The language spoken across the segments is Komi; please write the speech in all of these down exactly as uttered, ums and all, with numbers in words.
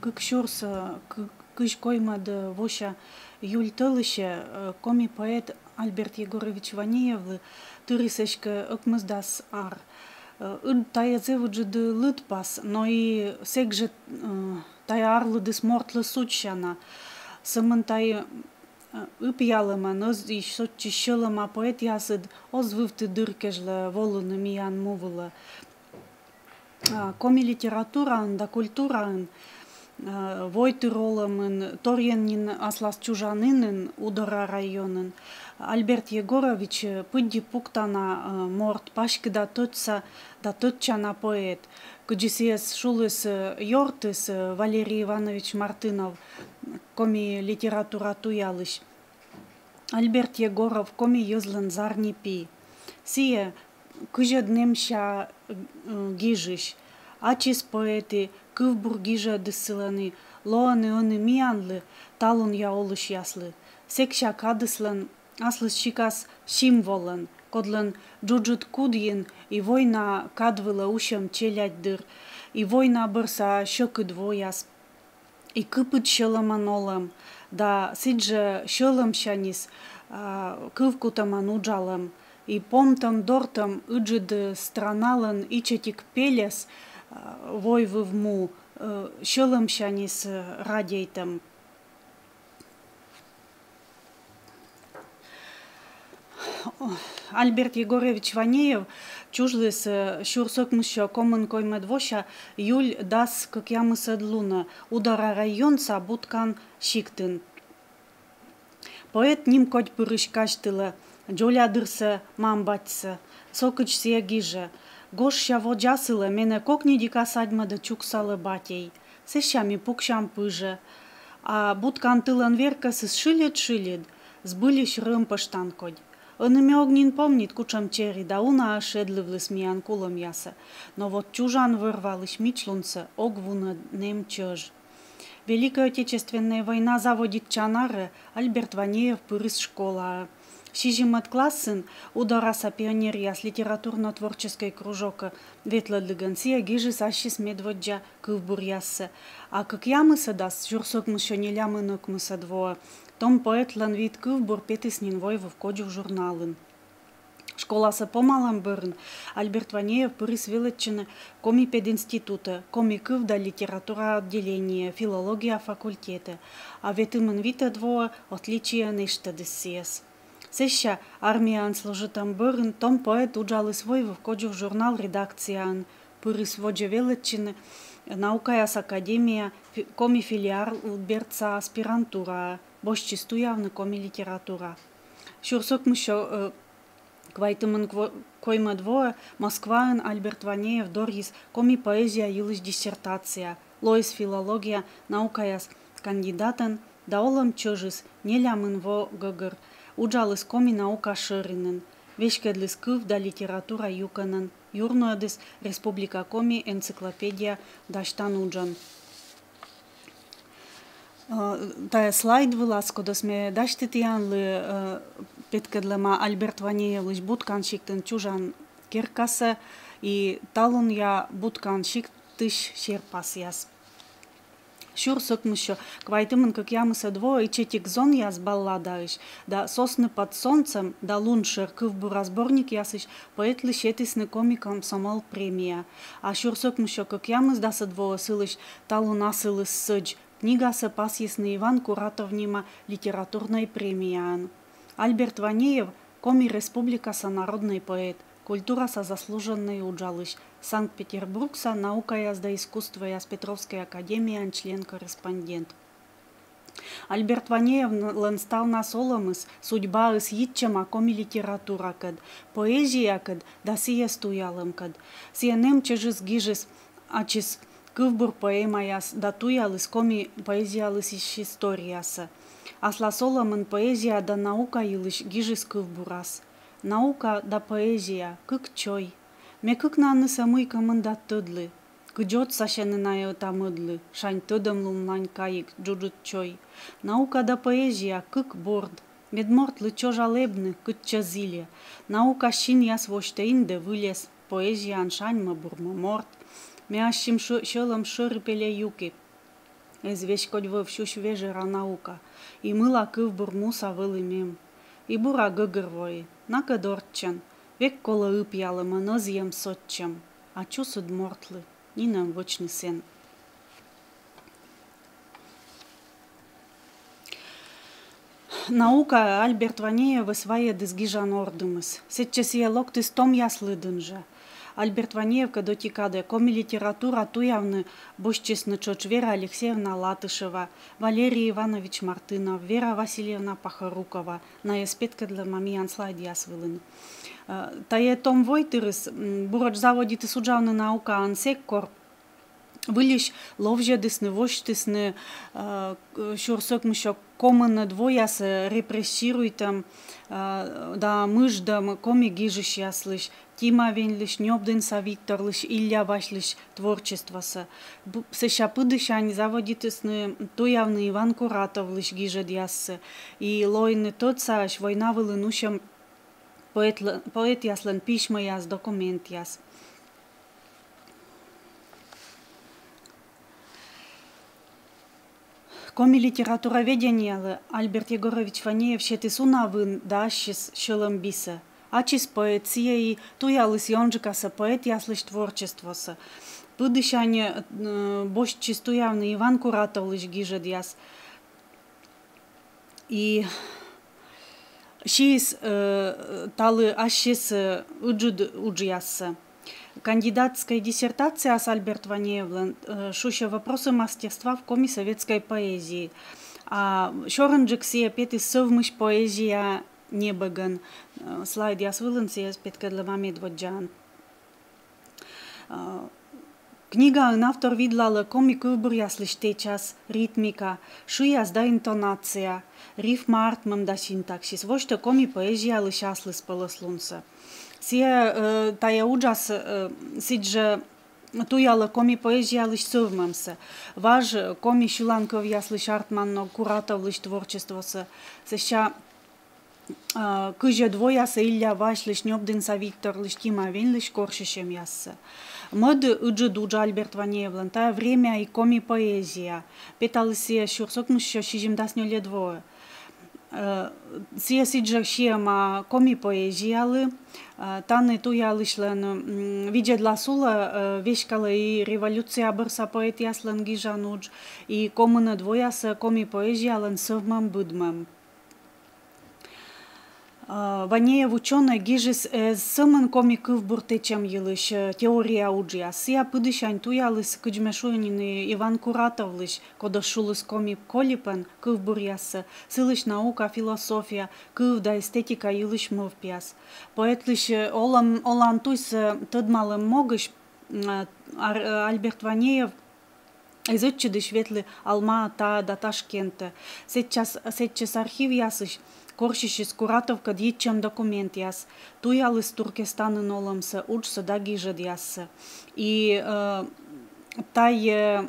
Кык сюрс кызь коймӧд вося июль тӧлысьӧ коми поэт Альберт Егорович Ванеевлы тырис эськӧ ӧкмысдас ар. Ӧд тайӧ зэв ыджыд лыдпас, но и сэк жӧ тайӧ арлыдыс мортлы судзсяна. Сӧмын тайӧ ыпъялӧмӧн ӧзйысь сотчысь сьӧлӧма поэтъясыд оз вывті дыр кежлӧ волыны миян му вылӧ. Коми литератураын да культураын войтыр олӧмын торйӧн нин аслас чужанінын, Удора районын, Альберт Егорович пыдди пуктана морт, паськыда тӧдса да тӧдчана поэт, кыдзи сійӧс шуліс ёртыс Валерий Иванович Мартынов, коми литература туялысь. Альберт Егоров — коми йӧзлӧн зарни пи. Сійӧ кызьӧд нэмся гижысь. Ачыс поэт и кывбур гижӧдыс сылӧн и лоӧны ӧні миянлы, талунъя олысьяслы, сэкся кадыслӧн аслыссикас символӧн, кодлӧн джуджыд кудйын и война кад вылӧ усьӧм челядь дыр, и война бӧрса сьӧкыд вояс, и кыпыд сьӧлӧмӧн олӧм, да сідзжӧ сьӧлӧмсяньыс кывкутӧмӧн уджалӧм, и помтӧм-дортӧм ыджыд страналӧн ичӧтик пельӧс, войвыв му, сьӧлӧмсяньыс радейтӧм. Альберт Егорович Ванеев чужліс сюрс ӧкмыссё комын коймӧд вося июль дас кӧкъямысӧд лунӧ Удора районса Буткан сиктын. Поэт нимкодьпырысь казьтылӧ дзолядырсӧ, мам-батьсӧ. Со кыдз сійӧ гижӧ: «Гожся водз асылӧ менӧ кокньыдика садьмӧдӧ-чуксалӧ батьӧй. Сэсся ми пуксям пыжӧ. А Буткан тылӧн веркӧсыс шыльыд-шыльыд, збыльысь рӧмпӧштан кодь. Ӧні ме ог нин помнит, кутшӧм чери да унаӧс шедлывліс миян кулӧмъясӧ. Но вот чужан вӧр-валысь мичлунсӧ ог вунӧд нэм чӧж». Великӧй Отечественнӧй война заводитчан арӧ Альберт Ванеев пырис школаӧ. Сизимӧд классын Удораса пионеръяс литературно-творческӧй кружокӧ ветлӧдлігӧн сійӧ гижис ассьыс медводдза кывбуръяссӧ. А кӧкъямысӧдас, сюрс ӧкмыссё нелямын ӧкмысӧд воӧ, том поэтлӧн вит кывбур петіс нин «Войвыв кодзув» журналын. Школасӧ помалӧм бӧрын Альберт Ванеев пырис велӧдчыны Коми пединститутӧ, коми кыв да литература отделениеӧ, филология факультетӧ, а ветымын витӧд воӧ отличиеӧн эштӧдіс сійӧс. Сэсся армияын служитӧм бӧрын том поэт уджаліс «Войвыв кодзув» журнал редакцияын, пырис водзӧ велӧдчыны наукаяс академияӧ, фи-, коми филиал бердса аспирантураӧ, босьтчис туявны коми литература. Сюрс ӧкмыссё квайтымын кво-, коймӧд воӧ Москваын Альберт Ванеев дорйис коми поэзия йылысь диссертация, лоис филология наукаяс кандидатӧн да олӧм чӧжыс нелямын во гӧгӧр уджаліс коми наука шӧринын, веськӧдліс кыв да литература юкӧнӧн, юрнуӧдіс «Республика Коми» энциклопедия дасьтан уджӧн. Тайӧ слайд вылас, кодӧс ме дасьті тіянлы, петкӧдлӧма Альберт Ванеевлысь Буткан сиктын чужан керкасӧ и талунъя Буткан сиктысь серпасъяс. Сюрс ӧкмыссё квайтымын кӧкъямысӧд воӧ «Ичӧтик зонъяс» балладаысь да «Сосны под солнцем» да «Лун шӧр» кывбура сборникъясысь поэтлы сетісны Коми комсомол премия. А сюрс ӧкмыссё кӧкъямысдасӧд воӧ сылысь «Талун асылыс сӧдз» книгасӧ пасйисны Иван Куратов нима литературнӧй премияӧн. Альберт Ванеев — Коми Республикаса народнӧй поэт, культураса заслуженнӧй уджалысь, Санкт-Петербургса наукаяс да искусствояс Петровскӧй академияын член-корреспондент. Альберт Ванеевлӧн ставнас олӧмыс, судьбаыс йитчӧма коми литературакӧд, поэзиякӧд да сійӧс туялӧмкӧд. Сійӧ нэм чӧжыс гижис ачыс кывбур, поэмаяс да туяліс коми поэзиялысь историясӧ. Аслас олӧмын поэзия да наука йылысь гижис кывбурас. Наука да поэзия — кык чой. Ме кыкнаннысӧ мыйкӧ мында тӧдлі. Кыдз отсасьӧны найӧ ӧта-мӧдлы, шань тӧдӧмлунлань кайиг, джуджыд чой. Наука да поэзия — кык борд. Мед мортлы чожал эбны, кытчӧ зільӧ. Наука синъяс восьтӧ индӧ выльӧс, поэзияын шаньмӧ-бурмӧ морт. Ме ассьым сьӧ-, сьӧлӧм шӧрипельӧ юки. Эз веськодь вӧв сюсь вежӧра наука, и мыла кывбур муса вӧлі мем. И бура гӧгӧрвои, накӧд орччӧн, век колӧ ыпъялӧмӧн, ӧзйӧм сотчӧм, а чусыд мортлы нинӧм вӧчны сэн. Наукаӧ Альберт Ванеевӧс вайӧдіс гижан ордымыс. Сэтчӧ сійӧ локтіс томъяс лыдын жӧ. Альберт Ванеевкӧд ӧти кадӧ коми литература туявны босьтчисны тшӧтш Вера Алексеевна Латышева, Валерий Иванович Мартынов, Вера Васильевна Пахорукова, найӧс петкӧдлӧма миян слайдъяс вылын. Э, тайӧ том войтырыс, м, буретш заводитіс уджавны наукаын сэк, кор выльысь ловзьӧдісны, восьтісны, э, к-, сюрс ӧкмыссё комынӧд воясӧ репрессируйтӧм, э, да мыждӧм коми гижысьяслысь, Тима Веньлысь, Нёбдінса Викторлысь, Илля Васьлысь творчествосӧ. Бу-, сэсся пыдісянь заводитісны туявны Иван Куратовлысь гижӧдъяссӧ и лоины тӧдсаӧсь война вылын усьӧм поэтлӧ-, поэтъяслӧн письмӧяс, документъяс. Коми литературоведениелы Альберт Егорович Ванеев сетіс уна вын да ассьыс сьӧлӧм бисӧ. Ачыс поэт, сійӧ и туяліс ёнджыкасӧ поэтъяслысь творчествосӧ. Пыдісянь, э, босьтчис туявны Иван Куратовлысь гижӧдъяс. И сиис, э, талы ассьыс, э, ыджыд уджъяссӧ. Кандидатскӧй диссертацияыс Альберт Ванеевлӧн, э, шусьӧ «Вопросы мастерства в коми советской поэзии». А сёрӧнджык сійӧ петіс сӧвмысь поэзия небӧгӧн. Э, слайдъяс вылын сійӧс петкӧдлӧма медводдзаӧн. Э, книгаын автор видлалӧ коми кывбуръяслысь тэчас, ритмика, шыяс да интонация, рифма артмӧм да синтаксис, восьтӧ коми поэзиялысь аслыспӧлӧслунсӧ. Сійӧ, э, тайӧ уджас, э, сідзжӧ туялӧ коми поэзиялысь сӧвмӧмсӧ. Важ коми сьыланкывъяслысь артман ног Куратовлысь творчествосӧ. Сэсся, э, кызьӧд воясӧ Илля Васьлысь, Нёбдінса Викторлысь, Тима Веньлысь корсьысьӧмъяссӧ. Мӧд ыджыд удж Альберт Ванеевлӧн — тайӧ «Время и коми поэзия». Петаліс сійӧ сюрс ӧкмыссё сизимдас нёльӧд воӧ. Э, сійӧ сідзжӧ сиӧма коми поэзиялы, э, тані туялысьлӧн, м, видзӧдлас улӧ, э, веськалӧ и революция бӧрса поэтъяслӧн гижан удж, и комынӧд воясӧ коми поэзиялӧн сӧвмӧм-быдмӧм. Э, Ванеев учёнӧй гижис эз сӧмын коми кывбур тэчӧм йылысь, э, теория уджъяс. Сійӧ пыдісянь туяліс, кыдз ме шуи нин, Иван Куратовлысь, кодӧс шуліс коми колипӧн кывбуръяссӧ, сылысь наука, философия, кыв да эстетика йылысь мӧвпъяс. Поэтлысь, э, олӧм, олан туйсӧ тӧдмалӧм могысь, м, а, Ар-, э, Альберт Ванеев эз ӧтчыдысь ветлы Алма-Атаӧ да Ташкентӧ. Сэтчас, сэтчӧс архивъясысь корсьысис Куратовкӧд йитчӧм документъяс, туяліс Туркестанын олӧмсӧ, уджсӧ да гижӧдъяссӧ. И, э, тайӧ, э,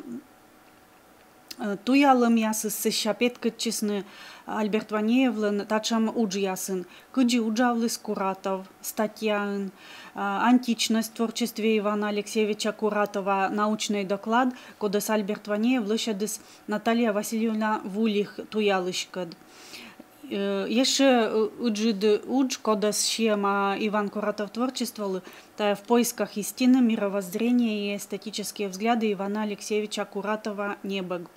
Э, туялӧмъясыс сэсся петкӧдчисны Альберт Ванеевлӧн татшӧм уджъясын: «Кыдзи уджавліс Куратов» статьяын, а, «Античность в творчестве Ивана Алексеевича Куратова» научнӧй доклад, кодӧс Альберт Ванеев лӧсьӧдіс Наталья Васильевна Вулих туялыськӧд. Э, ещӧ, э, ыджыд удж, кодӧс сиӧма Иван Куратов творчестволы, тайӧ «В поисках истины: мировоззрение и эстетические взгляды Ивана Алексеевича Куратова» небӧг.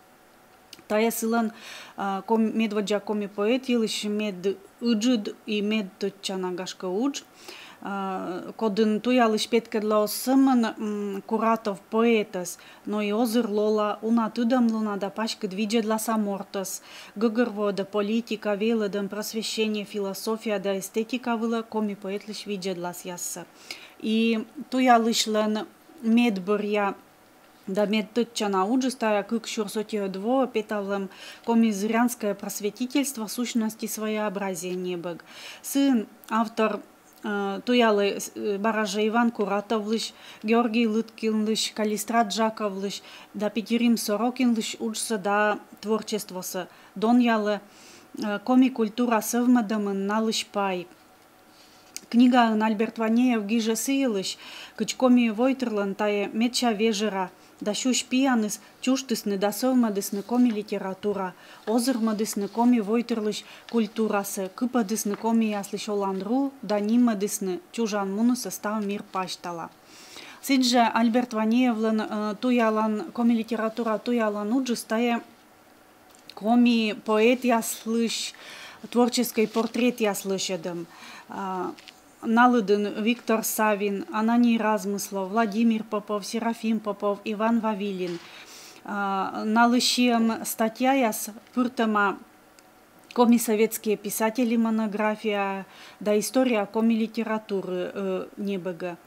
Тайӧ сылӧн, а, ком-, медводдза коми поэт йылысь мед ыджыд и мед тӧдчана, гашкӧ, удж, а, кодын туялысь петкӧдлӧ оз сӧмын, м, Куратов поэтӧс, но и озыр лола, уна тыдалана да паськыд видзӧдласа мортӧс, гӧгӧрвоӧдӧ политика, велӧдӧм, просвещение, философия да эстетика вылӧ коми поэтлысь видзӧдласъяссӧ. И туялысьлӧн медбӧръя да мед тӧдчана уджыс — тайӧ кык сюрс ӧтиӧд воӧ петавлӧм «Коми-зырянское просветительство: сущность и своеобразие» небӧг. Сыын автор, э, туялӧ, э, бара жӧ Иван Куратовлысь, Георгий Лыткинлысь, Каллистрат Жаковлысь да Питирим Сорокинлысь уджсӧ да творчествосӧ, донъялӧ, э, коми культура сӧвмӧдӧмын налысь пай. Книгаын Альберт Ванеев гижӧ сы йылысь, кыдз коми войтырлӧн тайӧ медся вежӧра да сюсь пияныс чужтісны да сӧвмӧдісны коми литература, озырмӧдісны коми войтырлысь культурасӧ, кыпӧдісны комияслысь олан ру да нимӧдісны чужан мунысӧ став мир пасьтала. Сідзжӧ Альберт Ванеевлӧн, э, туялан, коми литература туялан уджыс — тайӧ коми поэтъяслысь творческӧй портретъяс лӧсьӧдӧм. А, на лыдын Виктор Савин, Ананий Размыслов, Владимир Попов, Серафим Попов, Иван Вавилин. А, налы сиӧм статьяяс пыртӧма «Коми советские писатели» монография да «История коми литературы», э, небӧгӧ.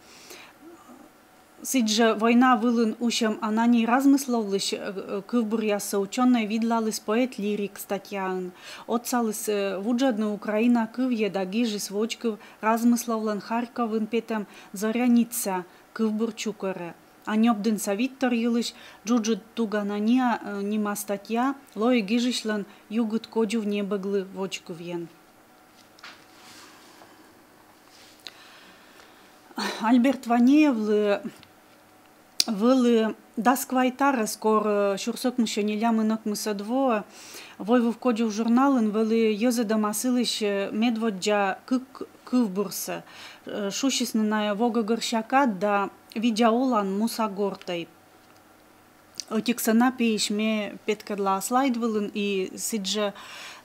Сідзжӧ война вылын усьӧм Ананий Размысловлысь, э, э, кывбуръяссӧ учёнӧй видлаліс «Поэт-лирик» статьяын. Отсаліс, э, вуджӧдны украина кывйӧ да гижис водзкыв Размысловлӧн Харьковын петӧм «Зоряница» кывбур чукӧрӧ. А Нёбдінса Виттор йылысь «Джуджыд туг Анания», э, нима статья лои гижысьлӧн «Югыд кодзув» небӧглы водзкывйӧн. Альберт Ванеевлы вӧлі дас квайт арӧс, кор, э, сюрс ӧкмыссё нелямын ӧкмысӧд воӧ «Войвыв кодзув» журналын вӧлі йӧзӧдӧма сылысь, э, медводдза кык кывбурсӧ. Э, шусисны найӧ «Во гӧгӧрся кад» да «Видза олан, муса гортӧй». Ӧтиксӧ на пиысь ме петкӧдла слайд вылын, и сідзжӧ,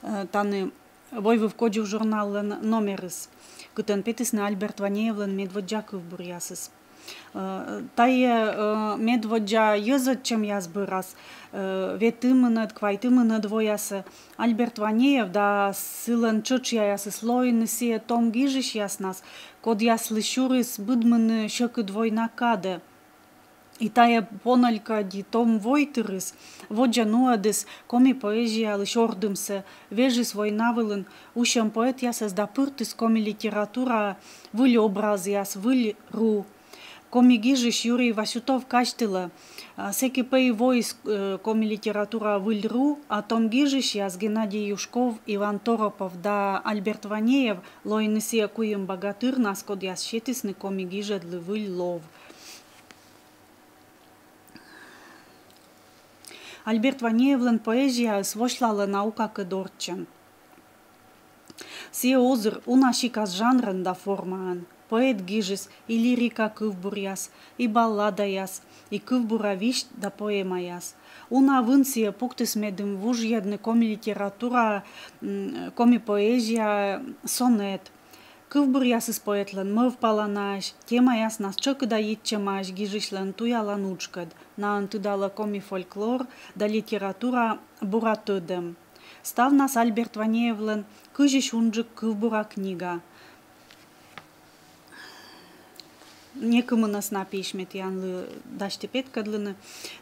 э, тані «Войвыв кодзув» журналлӧн номерыс, кытӧн петісны Альберт Ванеевлӧн медводдза кывбуръясыс. Э, тайӧ, э, медводдза йӧзӧдчӧмъяс бӧрас, э, ветымынӧд, квайтымынӧд воясӧ Альберт Ванеев да сылӧн тшӧтшъяясыс лоины сійӧ том гижысьяснас, кодъяслы сюрис быдмыны сьӧкыд война кадӧ. И тайӧ понӧлькӧдь том войтырыс водзӧ нуӧдіс коми поэзиялысь ордымсӧ, вежис война вылын усьӧм поэтъясӧс да пыртіс коми литератураӧ выль образъяс, выль ру. Коми гижысь Юрий Васютов казьтылӧ, а, сэки пӧ и воис, э, коми литератураӧ выль ру, а том гижысьяс Геннадий Юшков, Иван Торопов да Альберт Ванеев лоины сійӧ куим багатырнас, кодъяс сетісны коми гижӧдлы выль лов. Альберт Ванеевлӧн поэзияыс восьлалӧ наукакӧд орччӧн. Сійӧ озыр уна сикас жанрӧн да формаӧн. Поэт гижис и лирика кывбуръяс, и балладаяс, и кывбура висьт да поэмаяс. Уна вын сійӧ пуктіс медым вужйӧдны коми литература, м, коми поэзия, сонет. Кывбуръясыс поэтлӧн мӧвпаланаӧсь, темаяснас тшӧкыда йитчӧмаӧсь гижысьлӧн туялан уджкӧд, наӧн тыдалӧ коми фольклор да литература бура тӧдӧм. Ставнас Альберт Ванеевлӧн кызьысь унджык кывбура книга. Некымынӧс на пиысь ме тіянлы дасьті петкӧдлыны.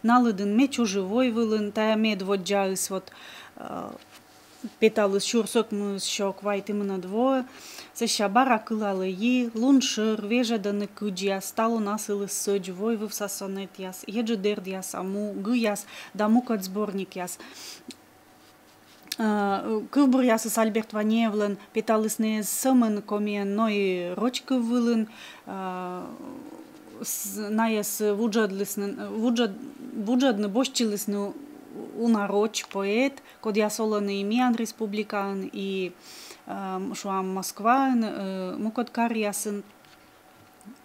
На лыдын «Ме чужи войвылын», тайӧ медводдзаыс, вот, э, петаліс сюрс ӧкмыссё квайтымынӧд воӧ. Сэсся «Бара кылалӧ йи», «Лун шӧр», «Вежӧдӧны кыдзъяс», «Талун асылыс сӧдз», «Войвывса сонетъяс», «Еджыд эрдъяса му», «Гыяс» да мукӧд сборникъяс. Э, кывбуръясыс Альберт Ванеевлӧн петалісны эз сӧмын комиӧн, но и роч кыв вылын. Э, с-, найӧс вуджӧдлісны, вуджӧд-, вуджӧдны босьтчылісны уна роч поэт, кодъяс олӧны и миян республикаын, и, э, шуам, Москваын, э, мукӧд каръясын.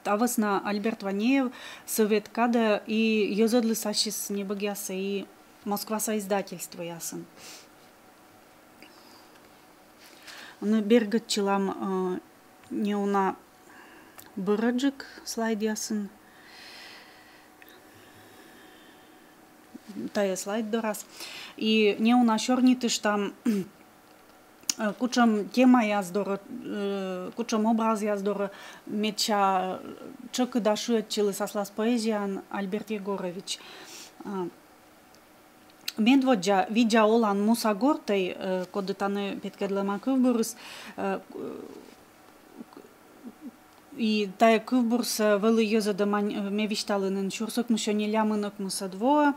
Та вӧсна Альберт Ванеев сӧвет кадӧ и йӧзӧдліс ассьыс небӧгъяссӧ и Москваса издательствоясын. Но бергӧдчылам, э, неуна бӧрӧджык слайдъясын. Тайӧ слайд дорас. И неуна сёрнитыштам, э, кутшӧм темаяс дорӧ, э, кутшӧм образъяс дорӧ медся тшӧкыда шыӧдчыліс аслас поэзияын Альберт Егорович. А, медводдза «Видза олан, муса гортӧй», э, коді тані петкӧдлӧма кывбурыс, э, и тайӧ кывбурсӧ вӧлі йӧзӧдӧма, э, ме висьталі нин, сюрс ӧкмыссё нелямын ӧкмысӧд воӧ.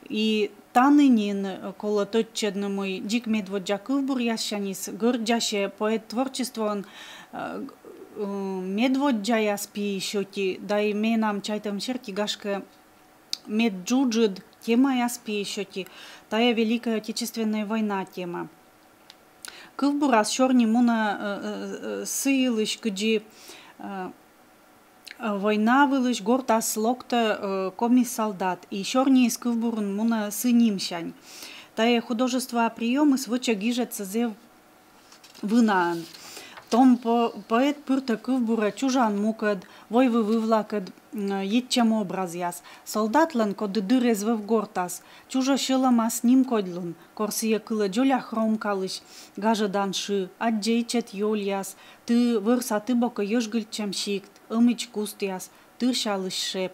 И тані нин, э, колӧ тӧдчӧдны, мый дзик медводдза кывбуръяссяньыс гӧрдзасе поэт творчествоын, э, Э, медводдзаяс пиысь ӧти, да и менам чайтӧм серти, гашкӧ, медджуджыд темаяс пиысь ӧти — тайӧ Великӧй Отечественнӧй война тема. Кывбурас сёрни мунӧ, э, э, э, сы йылысь, кыдзи, э, э, война вылысь гортас локтӧ, э, коми салдат, и сёрниыс кывбурын мунӧ сы нимсянь. Тайӧ художествоа приёмыс вӧчӧ гижӧдсӧ зэв вынаӧн. Том по-, поэт пыртӧ кывбурӧ чужан мукӧд, войвыв ывлакӧд, м, йитчӧм образъяс. Солдатлӧн, коді дыр эз вӧв гортас, чужӧ сьӧлӧмас нимкодьлун, кор сійӧ кылӧ дзоля хромкалысь гажӧдан шы, аддзӧ ичӧт ёльяс, ты вӧрса ты бокӧ йӧжгыльтчӧм сикт, ӧмидз кустъяс, тырсялысь шеп.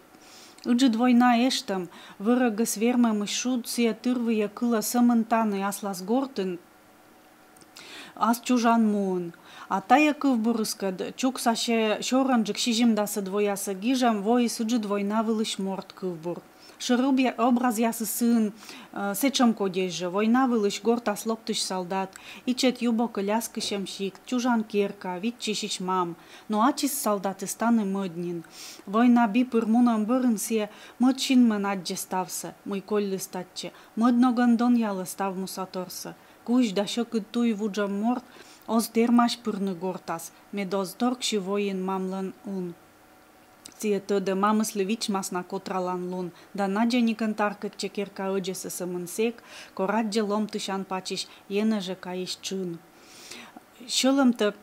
Ыджыд война эштӧм, вӧрӧгӧс вермӧмысь шуд сійӧ тырвыйӧ кылӧ сӧмын тані аслас гортын, ас чужан муын. А тайӧ кывбурыскӧд чуксасьӧ сёрӧнджык сизимдасӧд воясӧ гижӧм «Воис ыджыд война вылысь морт» кывбур. Шӧр образъясыс сыын, э, сэтшӧм кодьӧсь жӧ: война вылысь гортас локтысь салдат, ичӧт ю бокӧ ляскысьӧм сикт, чужан керка, виччысьысь мам. Но ачыс салдатыс тані мӧд нин. Война би пыр мунӧм бӧрын сійӧ мӧд синмӧн аддзӧ ставсӧ, мый кольліс татчӧ, мӧд ногӧн донъялӧ став мусаторсӧ. Кузь да сьӧкыд туй вуджӧм морт оз тэрмась пырны гортас, мед оз торксьы войын мамлӧн ун. Сійӧ тӧдӧ, мамыслы вичмас на котралан лун, да надзӧникӧн таркӧдчӧ керка ӧдзӧсӧ сӧмын сэк, кор аддзӧ ломтысян пачысь енэжӧ кайысь тшын. Сьӧлӧмтӧ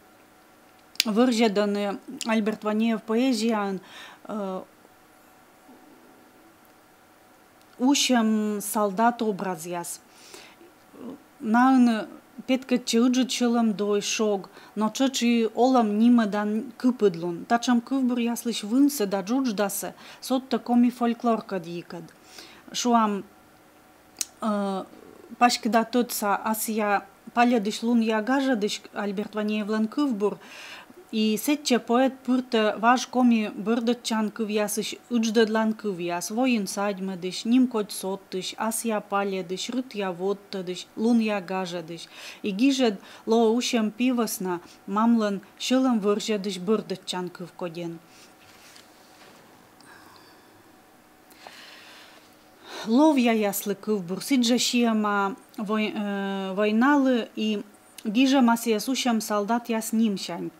вӧрзьӧдӧны Альберт Ванеев поэзияын, э, усьӧм салдат образъяс. Наын петкӧдчӧ ыджыд сьӧлӧм дой, шог, но тшӧтш и олӧм нимӧдан кыпыдлун. Татшӧм кывбуръяслысь вынсӧ да джудждасӧ содтӧ коми фольклор кодь йикӧд. Шуам, э, паськыда тӧдса «Асъя палӧдысь лунъя гажӧдысь» Альберт Ванеевлӧн кывбур. И сэтчӧ поэт пыртӧ важ коми бӧрдӧдчан кывъясысь ыдждӧдлан кывъяс: войын садьмӧдысь, нимкодь содтысь, асъя палӧдысь, рытъя водтӧдысь, лунъя гажӧдысь. И гижӧд лоӧ усьӧм пи вӧсна мамлӧн сьӧлӧм вӧрзьӧдысь бӧрдӧдчан кыв кодьӧн. Ловъяяслы кывбур сідзжӧ сиӧма вой-, э, войналы, и гижӧма сійӧс усьӧм салдатъяс нимсянь.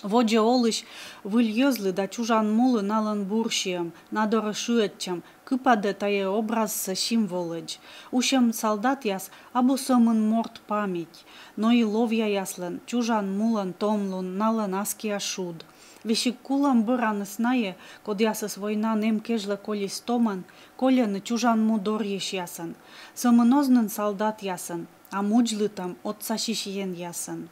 Водзӧ олысь выль йӧзлы да чужан мулы налӧн бур сиӧм, на дорӧ шыӧдчӧм, кыпадӧ тайӧ образсӧ символӧдз. Усьӧм салдатъяс абу сӧмын морт память, но и ловъяяслӧн, чужан мулӧн томлун, налӧн аскиа шуд. Весиг кулӧм бӧраныс найӧ, кодъясӧс война нэм кежлӧ колис томӧн, кольӧны чужан му дорйысьясӧн. Сӧмын оз нин салдатъясӧн, а мудзлытӧм отсасьысь енъясӧн.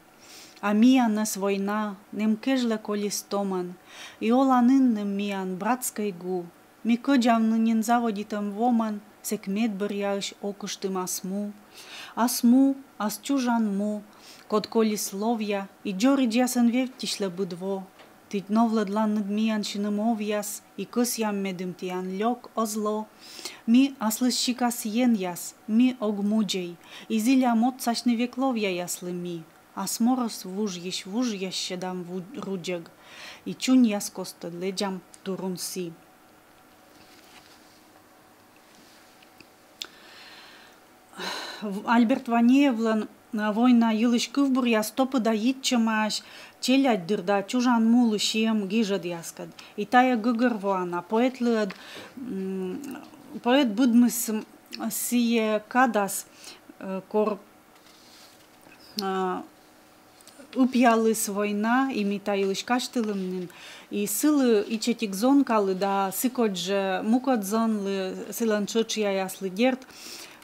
А миянӧс война нэм кежлӧ колис томӧн, и оланінным миян братскӧй гу. Ми кӧдзавны нин заводитӧм вомӧн сэк медбӧръяысь окыштім ас му. Ас му, ас чужан му, код колис ловъя, и дзоридзьясӧн вевттьысьлӧ быд во. Ті новлӧдланныд миян синым овъяс, и кӧсъям, медым тіян лёк оз ло. Ми аслыссикас енъяс, ми ог мудзӧй, и зілям отсасьны век ловъяяслы ми. Ас морӧс вужйысь вужъяссьӧдам ву-, рудзӧг, и чуньяс костӧ лэдзам турун сі. В-, Альберт Ванеевлӧн, а, война йылысь кывбуръяс топыда йитчӧмаӧсь челядьдыр да чужан мулы сиӧм гижӧдъяскӧд. И тайӧ гӧгӧрвоана поэтлы ӧд, м, поэт быдмис, м, сійӧ кадас, э, кор, а, ыпъяліс война, и ми та йылысь казьтылім нин. И сылы ичӧтик зонкалы да сыкӧд жӧ мукӧд зонлы, сылӧн тшӧтшъяяслы, дерт,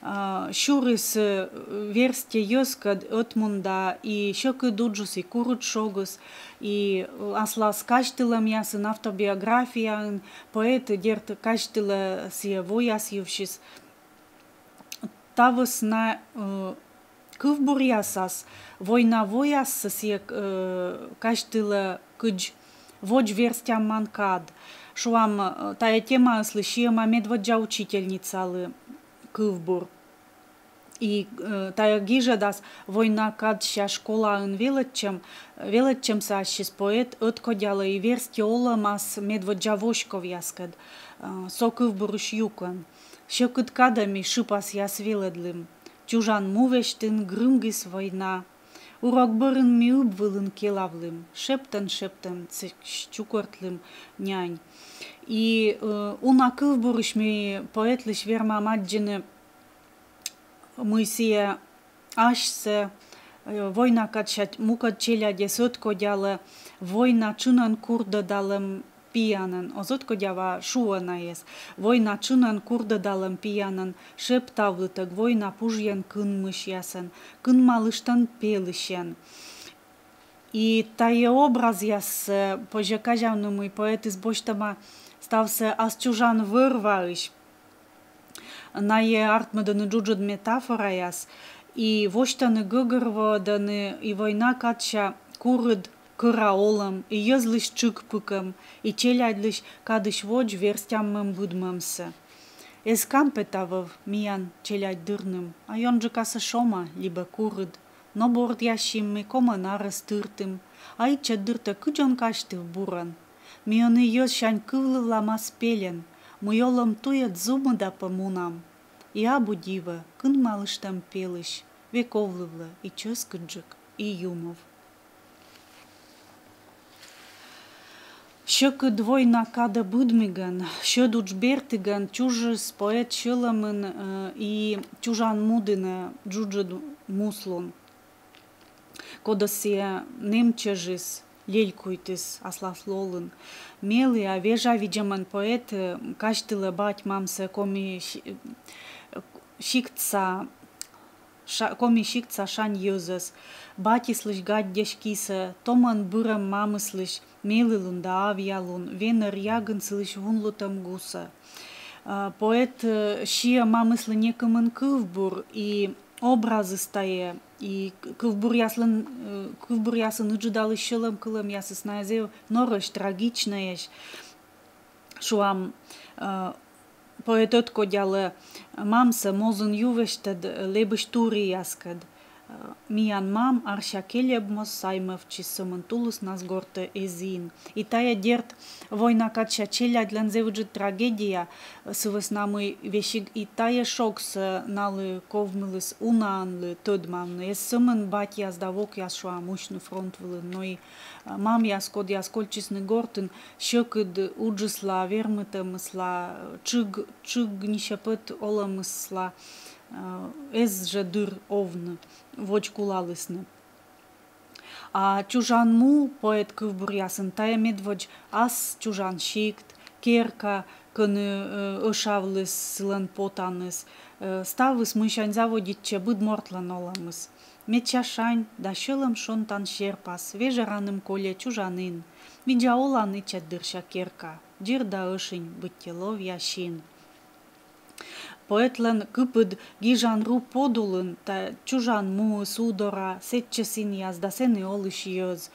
а, сюрис, э, верстьӧ йӧзкӧд ӧтмунда и сьӧкыд уджыс, и курыд шогыс, и, э, аслас казьтылӧмъясын, автобиографияын поэт, дерт, казьтылӧ сійӧ вояс йывсьыс. Та вӧсна, э, кывбуръясас война вояссӧ сійӧ, э, казьтылӧ кыдз водз верстямман кад. Шуам, э, тайӧ темаыслы сиӧма «Медводдза учительницалы» кывбур. И э, тайӧ гижӧдас война кадся школаын велӧдчӧм, велӧдчӧмсӧ ассьыс поэт ӧткодялӧ и верстьӧ олӧмас медводдза воськовъяскӧд, э, со кывбурысь юкӧн. Сьӧкыд кадӧ ми шыпасъяс велӧдлім. Чужан му весьтын грымгис война. Урок бӧрын ми ыб вылын келавлім, шептӧн-шептӧн чукӧртлім нянь. И э, уна кывбурысь ми поэтлысь вермам аддзыны, мый сійӧ асьсӧ, э, война кадся мукӧд челядьӧс ӧткодялӧ война тшынӧн курдӧдалӧм пиянӧн, оз ӧткодя, а шуӧ найӧс, война тшынӧн курдӧдалӧм пиянӧн, шептавлытӧг война пужйӧн кынмысьясӧн, кынмалыштӧм пелысьӧн. И тайӧ образъяс, э, позьӧ казявны, мый поэтыс босьтӧма ставсӧ ас чужан вӧр-ваысь. Найӧ артмӧдӧны джуджыд метафораяс, и восьтӧны, гӧгӧрвоӧдӧны и война кадся курыд кӧра олӧм, и йӧзлысь тшыкпыкӧм, и челядьлысь кадысь водз верстяммӧм-быдмӧмсӧ. Эз кампета вӧв миян челядь дырным, а ёнджыкасӧ шома либӧ курыд. Но бордъяссим ми, комын арӧс тыртім, а ичӧт дыртӧ кыдз он казьтыв бурӧн. Ми ӧні йӧзсянь кывлывламас пельӧн, мый олӧм туйӧд зумыда пӧ мунам. И абу дивӧ, кынмалыштӧм пелысь век овлывлӧ и чӧскыдджык, и юмов. Сьӧкыд война кадӧ быдмигӧн, сьӧд удж бертігӧн чужис поэт сьӧлӧмын, э, и чужан му дінӧ джуджыд муслун, кодӧс сійӧ нэм чӧжис, лелькуйтіс аслас лолын. Мелі-а, вежавидзӧмӧн поэт, э, казьтылӧ бать-мамсӧ коми си-, э, сиктса, ша-, коми сиктса шань йӧзӧс. Батьыслысь гадьдесь кисӧ, томӧн бырӧм мамыслысь мелілун да авъялун, венӧр ягын сылысь вунлытӧм гусӧ. А, поэт, э, сиӧ мамыслы некымын кывбур, и образыс тайӧ, и к-, кывбуръяслӧн, э, кывбуръясын ыджыдалысь сьӧлӧм кылӧмъясыс найӧ зэв норӧсь, трагичнӧйӧсь. Шуам, э, поэт ӧткодялӧ мамсӧ мозын ю весьтӧд лэбысь турияскӧд. Э, миян мам арся кельӧб моз саймовтчис, сӧмын тулыснас гортӧ эз ин. И тайӧ, дерт, война кадся челядьлӧн зэв ыджыд трагедия, сы вӧсна мый весиг и тайӧ шогсӧ налы ковмыліс унаӧнлы тӧдмавны. Эз сӧмын батьяс да вокъяс, шуам, усьны фронт вылын, но и, э, мамъяс, кодъяс кольччисны гортын, сьӧкыд уджысла, вермытӧмысла, тшыг, тшыг нисьӧпӧт олӧмысла, э, эз жӧ дыр овны, водз кулалісны. А чужан му поэт кывбуръясын — тайӧ медводз ас чужан сикт, керка, кӧні, э, ӧшавліс сылӧн потаныс, э, ставыс, мыйсянь заводитчӧ быд мортлӧн олӧмыс. Медся шань да сьӧлӧм шонтан серпас вежӧраным кольӧ чужанін. Видза олан ичӧт дырся керка, дзир да ӧшинь, быттьӧ ловъя син. Поэтлӧн кыпыд гижан ру подулын — тайӧ чужан муыс, у дора, сэтчӧс инъяс да сэні олысь йӧз.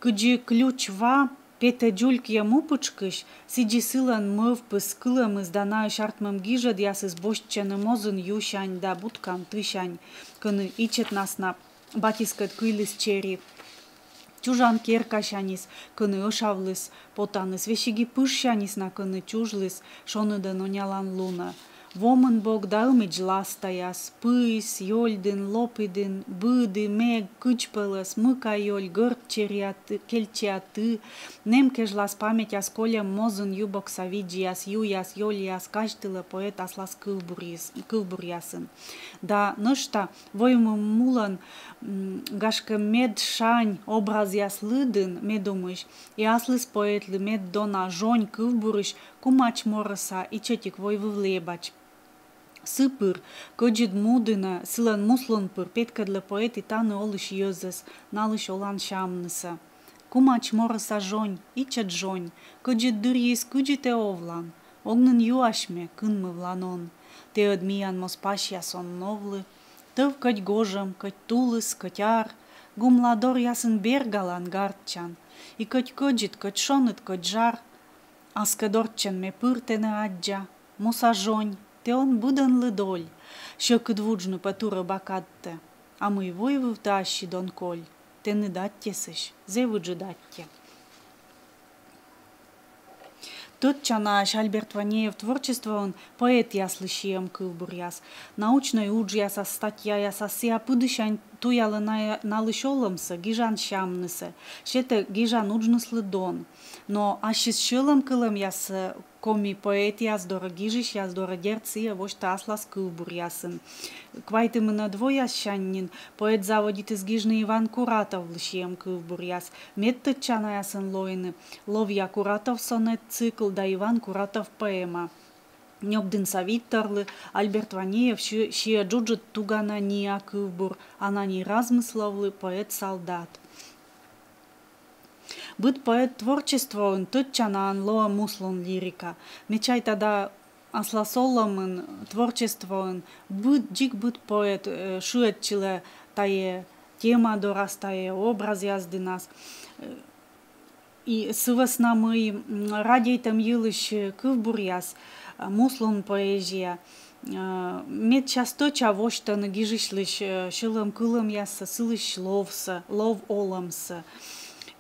Кыдзи ключ ва петӧ дзулькйӧ му пытшкысь, сідзи сылӧн мӧвпыс, кылӧмыс да наысь артмӧм гижӧдъясыс босьтчӧны мозын юсянь да будкан тысянь, кӧні ичӧтнас на батьыскӧд кыйліс чери. Чужан керкасяньыс, кӧні ӧшавліс потаныс, весиг и пыжсяньыс на, кӧні чужліс шоныдӧн онялан лунӧ. Вомын бок да ымидз ластаяс, пыйыс, ёльдін, лопидін, быді, мег, кыдз пӧлӧс, мыка ёль, гӧрд чериа ты, кельчеа ты, нэм кежлас паметяс кольӧм мозын ю бокса видзьяс, юяс, ёльяс, казьтылӧ поэт аслас кывбуръяс-, кывбуръясын. Да нӧшта войвыв мулӧн, м, гашкӧ, мед шань образъяс лыдын, ме думысь, и аслыс поэтлы мед дона жонь кывбурысь кумач морӧса ичӧтик войвыв лэбач. Сы пыр, кӧдзыд му дінӧ, сылӧн муслун пыр петкӧдлӧ поэт и тані олысь йӧзӧс, налысь олан сямнысӧ. Кумач морӧса жонь, ичӧт жонь, кӧдзыд дырйиыс кыдзи тэ овлан, ог нин юась ме, кынмывлан он. Тэ ӧд миян моз пасьяс он новлы. Тӧв кӧть гожӧм, кӧть тулыс, кӧть ар, гумладоръясын бергалан, гартчан. И кӧть кӧдзыд, кӧть шоныд, кӧть жар, аскӧд орччӧн ме пыр тэнӧ аддза. Муса жонь, тэ он быдӧнлы доль. Сьӧкыд вуджны пӧ турӧ ба кадтӧ, а мый войвывтӧ ассьыд он коль, тэныд аттьӧсысь зэв ыджыд аттьӧ. Тӧдчанаӧсь Альберт Ванеев творчествоын поэтъяслы сиӧм кывбуръяс. Научнӧй уджъясас, статьяясас сійӧ пыдісянь туялӧ на-, налысь олӧмсӧ, гижан сямнысӧ, сетӧ гижан уджныслы дон. Но ассьыс сьӧлӧм кылӧмъяссӧ коми поэтъяс дорӧ, гижысьяс дорӧ, дерт, сійӧ восьтӧ аслас кывбуръясын. Квайтымынӧд вояссянь нин поэт заводитіс гижны Иван Куратовлы сиӧм кывбуръяс. Медтӧдчанаясӧн лоины «Ловъя Куратов» сонет-цикл да «Иван Куратов» поэма. Нёбдінса Викторлы Альберт Ванеев сиӧ, сиӧ джуджыд «Тугана Ниа» кывбур, Ананей Размысловлы «Поэт-солдат». Быд поэт творчествоын тӧдчанаӧн лоӧ муслун лирика. Ме чайта да, аслас олӧмын, творчествоын быд, дзик быд поэт, э, шыӧдчылӧ тайӧ тема дорас, тайӧ образъяс дінас. Э, и сы вӧсна мый, м, радейтӧм йылысь, э, кывбуръяс, э, муслун поэзия, э, медся стӧча восьтӧны гижысьлысь, э, сьӧлӧм кылӧмъяссӧ, сылысь ловсӧ, лов олӧмсӧ.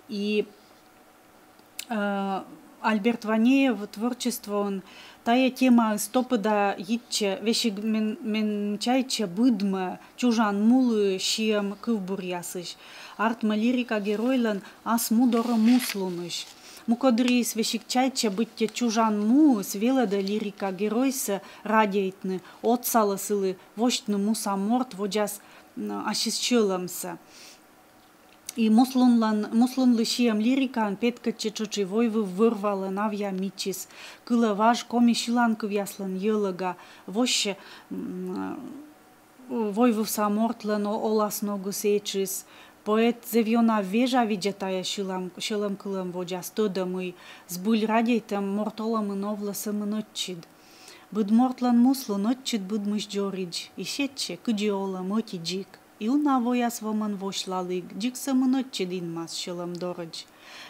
И, э, Альберт Ванеев творчествоын тайӧ темаыс топыда йитчӧ, весиг мен, мен чайтчӧ, быдмӧ чужан мулы сиӧм кывбуръясысь. Артмӧ лирика геройлӧн ас му дорӧ муслунысь. Мукӧддырйиыс весиг чайтчӧ, быттьӧ чужан муыс велӧдӧ лирика геройсӧ радейтны, отсалӧ сылы восьтны муса морт водзас, м, ассьыс сьӧлӧмсӧ. И муслунлӧн, муслунлы сиӧм лирикаын петкӧдчӧ тшӧтш и войвыв вӧр-валӧн авъя мичыс. Кылӧ важ коми сьыланкывъяслӧн йӧлӧга, воссьӧ, м, войвывса мортлӧн о-, оласногыс, этшыс. Поэт зэв ёна вежавидзӧ тайӧ сьылам-, сьӧлӧм кылӧм водзас, тӧдӧ, мый збыль радейтӧм морт олӧмын овлӧ сӧмын ӧтчыд. Быд мортлӧн муслун ӧтчыд быдмысь дзоридз, и сетчӧ, кыдзи олӧм ӧти-дзик. И уна вояс вомӧн восьлалігӧн, дзик сӧмын ӧтчыд инмас сьӧлӧм дорӧдз.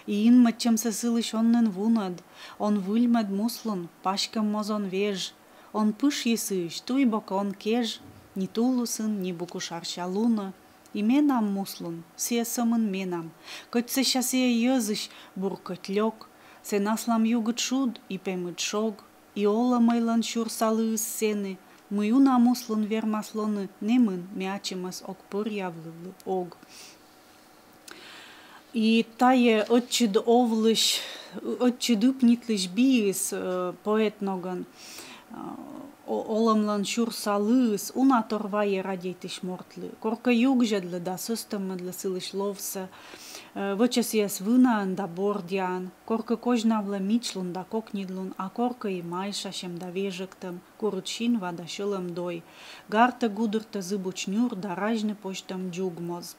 И инмӧдчӧмсӧ сылысь он нин вунӧд, он выльмӧд муслун, паськӧм моз он веж. Он пышйы сыысь, туй бокӧ он кеж, ни тулысын, ни буку шарся лунӧ. И менам муслун, сійӧ сӧмын менам, кӧть сэсся сійӧ йӧзысь бур, кӧть лёк. Сэн аслам югыд шуд и пемыд шог, и олӧмӧйлӧн сюрса лыыс сэні, мый уна муслун вермас лоны нэмын, ме ачымӧс ог пӧръявлывлы ог. И тайӧ ӧтчыд овлысь, ӧтчыд ыпнитлысь биыс, э, поэт ногӧн, э, о-, олӧмлӧн сюрса лыыс уна тор вайӧ радейтысь мортлы. Коркӧ югзьӧдлӧ да сӧстӧммӧдлӧ сылысь ловсӧ, э, вӧчӧ сійӧс вынаӧн да бордъяӧн. Коркӧ козьнавлӧ мичлун да кокнидлун, а коркӧ и майшасьӧм да вежӧктӧм, курыд синва да сьӧлӧм дой. Гартӧ гудыртӧ зыбуч нюр да разьны позьтӧм дзуг моз.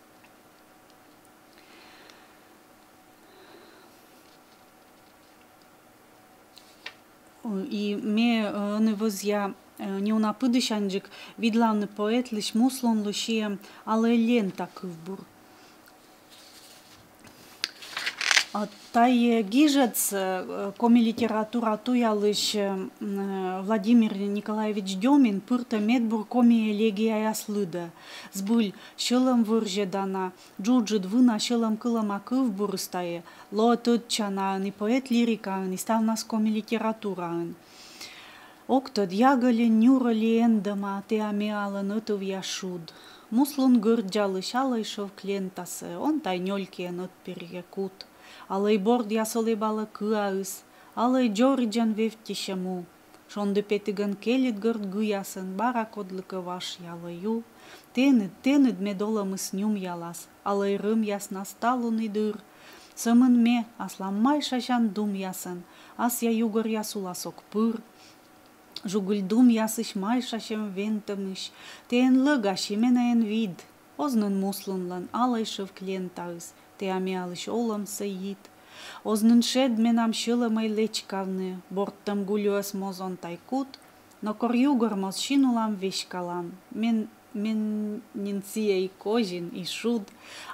И ме, э, ӧні вӧзъя, э, неуна пыдісяньджык видлавны поэтлысь муслунлы сиӧм «Алӧй лента» кывбур. А тайӧ гижӧдсӧ, э, коми литература туялысь, э, м, э, Владимир Николаевич Дёмин пыртӧ медбур коми элегияяс лыдӧ. Збыль, сьӧлӧм вӧрзьӧдана, джуджыд вына сьӧлӧм кылӧма кывбурыс тайӧ лоӧ тӧдчанаӧн и поэт лирикаын, и ставнас коми литератураын. Ог тӧд, ягӧ ли, нюрӧ ли эндӧма теа меалӧн ӧтувъя шуд. Муслун гӧрддзалысь алӧй шӧвк лентасӧ он тай нёль киӧн ӧтперйӧ кут. Алӧй бордъяс олэбалӧ кыаыс, алӧй дзоридзӧн вевттьысьӧ му. Шонді петігӧн кельыд гӧрд гыясӧн бара кодлыкӧ важ ялӧ ю. Тэныд, тэныд мед олӧмыс нюмъялас, алӧй рӧмъяснас талун и дыр. Сӧмын ме аслам майшасян думъясӧн асъя югӧръяс улас ог пыр. Жугыль думъясысь майшасьӧм вентӧмысь тэ эн лӧгась и менӧ эн вид. Оз нин муслунлӧн алӧй шӧвк лентаыс теа меалысь олӧмсӧ йит. Оз нин шед менам сьӧлӧмӧй лэчкавны, бордтӧм гульӧс моз он тай кут. Но кор югӧр моз синулам, веськалам. Мен, мен нин сійӧ и козин, и шуд.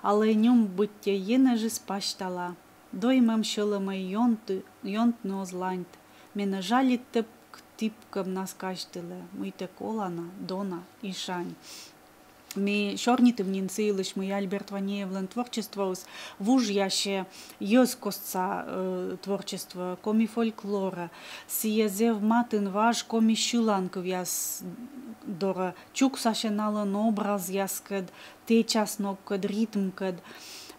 Алӧй нюм быттьӧ енэжыс пасьтала. Доймӧм сьӧлӧмӧй ёнтны, ёнтны оз ланьт. Менӧ жалиттӧ пк-, тіпкӧмнас казьтылӧ, мыйтӧ колана, дона и шань. Ми сёрнитім нин сы йылысь, мый Альберт Ванеевлӧн творчествоыс вужъясьӧ йӧзкостса, э, творчество, коми фольклорӧ. Сійӧ зэв матын важ коми сьыланкывъяс дорӧ, чуксасьӧ налӧн образъяскӧд, тэчасногкӧд, ритмкӧд.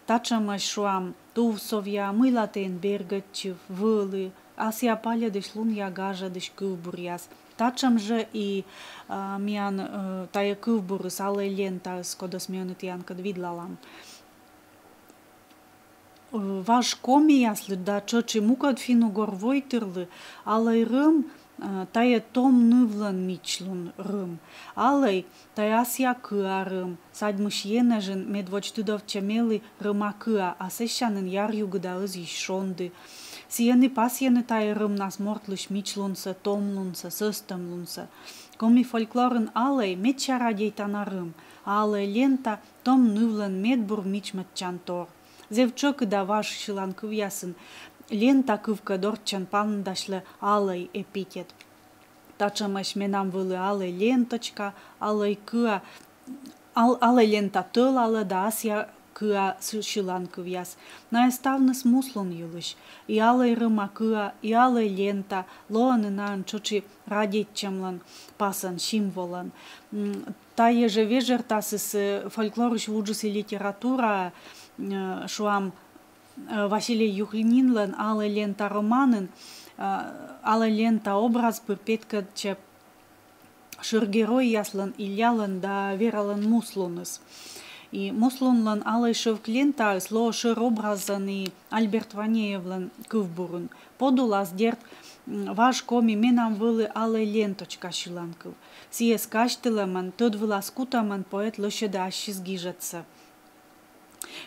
Татшӧмӧсь, шуам, «Тувсовъя», «Мыйла тэ эн бергӧдчыв», «Вӧлі», «Асъя пальӧдысь лунъя гажӧдысь» кывбуръяс. Татшӧм жӧ и, а, миян, э, тайӧ кывбурыс, «Алӧй лентаыс», кодӧс ми ӧні тіянкӧд видлалам. Э, важ комияслы да тшӧтш и мукӧд финн-угор войтырлы алӧй рӧм, э, тайӧ том нывлӧн мичлун рӧм. Алӧй — тайӧ асъя кыа рӧм, садьмысь енэжын медводз тыдовтчӧ мелі рӧма кыа, а сэсся нин яръюгыда ӧзйысь шонді. Сійӧн и пасйӧны тайӧ рӧмнас мортлысь мичлунсӧ, томлунсӧ, сӧстӧмлунсӧ. Коми фольклорын алӧй — медся радейтана рӧм, а алӧй лента — том нывлӧн медбур мичмӧдчантор. Зэв тшӧкыда важ сьыланкывъясын лента кывкӧд орччӧн паныдасьлӧ алӧй эпитет. Татшӧмӧсь «Менам вӧлі алӧй ленточка», «Алӧй кыа», ал-, «Алӧй лента тӧлалӧ» да «Асъя кыа» сы-, сьыланкывъяс. Найӧ ставныс муслун йылысь. И алӧй рӧма кыа, и алӧй лента лоӧны наӧн тшӧтш и радейтчӧмлӧн пасӧн, символӧн. М, тайӧ жӧ вежӧртасыс, э, фольклорысь вуджыс и литератураӧ, э, шуам, э, Василий Юхнинлӧн «Алӧй лента» романын, э, алӧй лента образ пыр петкӧдчӧ шӧр геройяслӧн, Иллялӧн да Вералӧн, муслуныс. И муслунлӧн алӧй шӧвк лентаыс лоӧ шӧр образӧн и Альберт Ванеевлӧн кывбурын. Подулас, дерт, м, важ коми «Менам вӧлі алӧй ленточка» сьыланкыв. Сійӧс казьтылӧмӧн, тӧд вылас кутӧмӧн поэт лӧсьӧдӧ ассьыс гижӧдсӧ.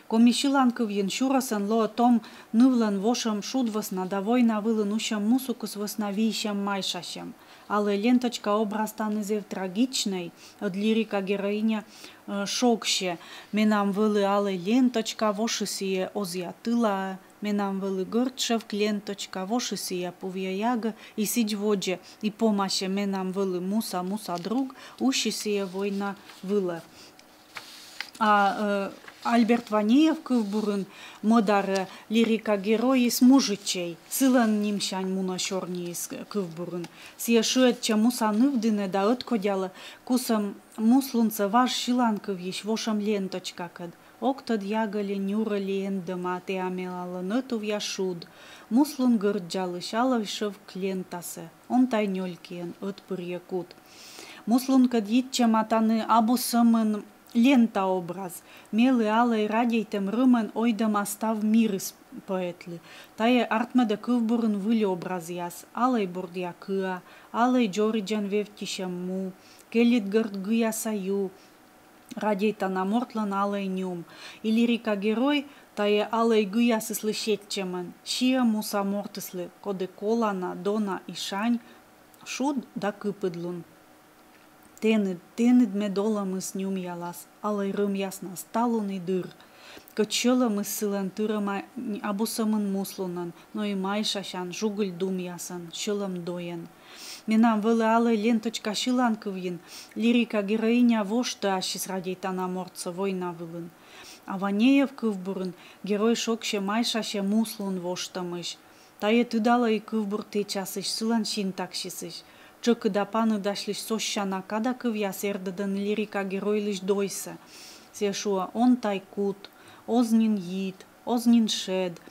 Коми сьыланкывйын сюрӧсӧн лоӧ том нывлӧн вошӧм шуд вӧсна да война вылын усьӧм мусукыс вӧсна вийсьӧм-майшасьӧм. «Алӧй ленточка» образ тані зэв трагичнӧй, ӧд лирика героиня, э, шогсьӧ: «Менам вӧлі алӧй ленточка, воши сійӧ озъя тылаӧ, менам вӧлі гӧрд шӧвк ленточка, воши сійӧ пувъя ягӧ», и сідз водзӧ, и помасьӧ: «Менам вӧлі муса, муса друг, уси сійӧ война вылӧ». А, э, Альберт Ванеев кывбурын мӧдарӧ лирика геройыс мужичӧй, сылӧн нимсянь мунӧ сёрниыс кывбурын. Сійӧ шыӧдчӧ муса ныв дінӧ да ӧткодялӧ кусӧм муслунсӧ важ сьыланкывйысь вошӧм ленточкакӧд. Ог тӧд, ягӧ ли, нюрӧ ли эндӧма, теа мелалӧн ӧтувъя шуд. Муслун гӧрддзалысь алӧй шӧвк лентасӧ, он тай нёль киӧн ӧтпырйӧ кут. Муслункӧд йитчӧма тані абу сӧмын лента образ. Мелі алӧй радейтӧм рӧмӧн ойдӧма став мирыс поэтлы. Тайӧ артмӧдӧ кывбурын выль образъяс: алӧй бурдъя кыа, алӧй дзоридзӧн вевттьысьӧм му, кельыд гӧрд гыяса ю, радейтана мортлӧн алӧй нюм. И лирика герой тайӧ алӧй гыясыслы сетчӧмӧн сиӧ муса мортыслы, коді колана, дона и шань, шуд да кыпыдлун. Тэныд, тэныд мед олӧмыс нюмъялас алӧй рӧмъяснас талун и дыр. Кӧть сьӧлӧмыс сылӧн тырӧма абу сӧмын муслунӧн, но и майшасян, жугыль думъясӧн, сьӧлӧм дойӧн. «Менам вӧлі алӧй ленточка» сьыланкывйын лирика героиня воштӧ ассьыс радейтана мортсӧ война вылын. А Ванеев кывбурын герой шогсьӧ-майшасьӧ муслун воштӧмысь. Тайӧ тыдалӧ и кывбур тэчасысь, сылӧн синтаксисысь. Тшӧкыда паныдасьлысь сосяна кадакывъяс эрдӧдӧны лирика геройлысь дойсӧ. Сійӧ шуӧ: «Он тай кут, оз нин йит, оз нин шед».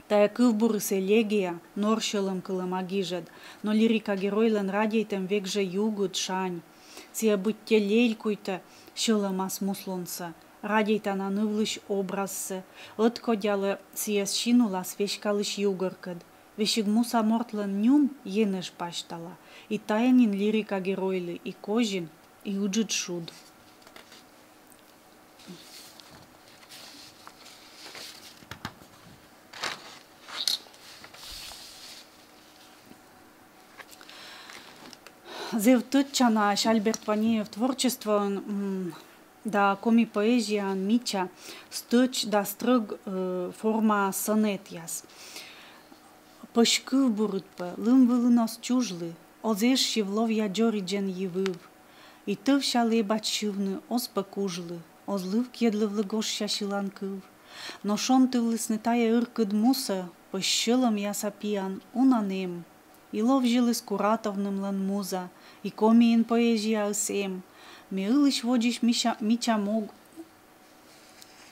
Тайӧ кывбурыс элегия, нор сьӧлӧмкылӧма гижӧд, но лирика геройлӧн радейтӧм век жӧ югыд, шань. Сійӧ быттьӧ лелькуйтӧ сьӧлӧмас муслунсӧ, радейтана нывлысь образсӧ, ӧткодялӧ сійӧс син улас веськалысь югӧркӧд. Весиг муса мортлӧн нюм енэж пасьтала, и тайӧ нин лирика геройлы и козин, и ыджыд шуд. Зэв тӧдчанаӧсь Альберт Ванеев творчествоын, м, да коми поэзияын мича стӧч да стрӧг, э, форма сонетъяс. Пӧсь кывбурыд пӧ лым вылын оз чужлы, Оз эшшив ловъя дзоридзен йи выв. И тӧвсялі эбач сьывны оз пӧ кужлы, оз лывкйӧдлывлы гожся сьылан кыв. Но шонтывлісны тайӧ ыркыд мусӧ пӧсь сьӧлӧмъяса пиян уна нэм. И ловзьыліс Куратовнымлӧн муза, и комиын поэзияыс эм. Ме ылысь водзысь мича, мича мог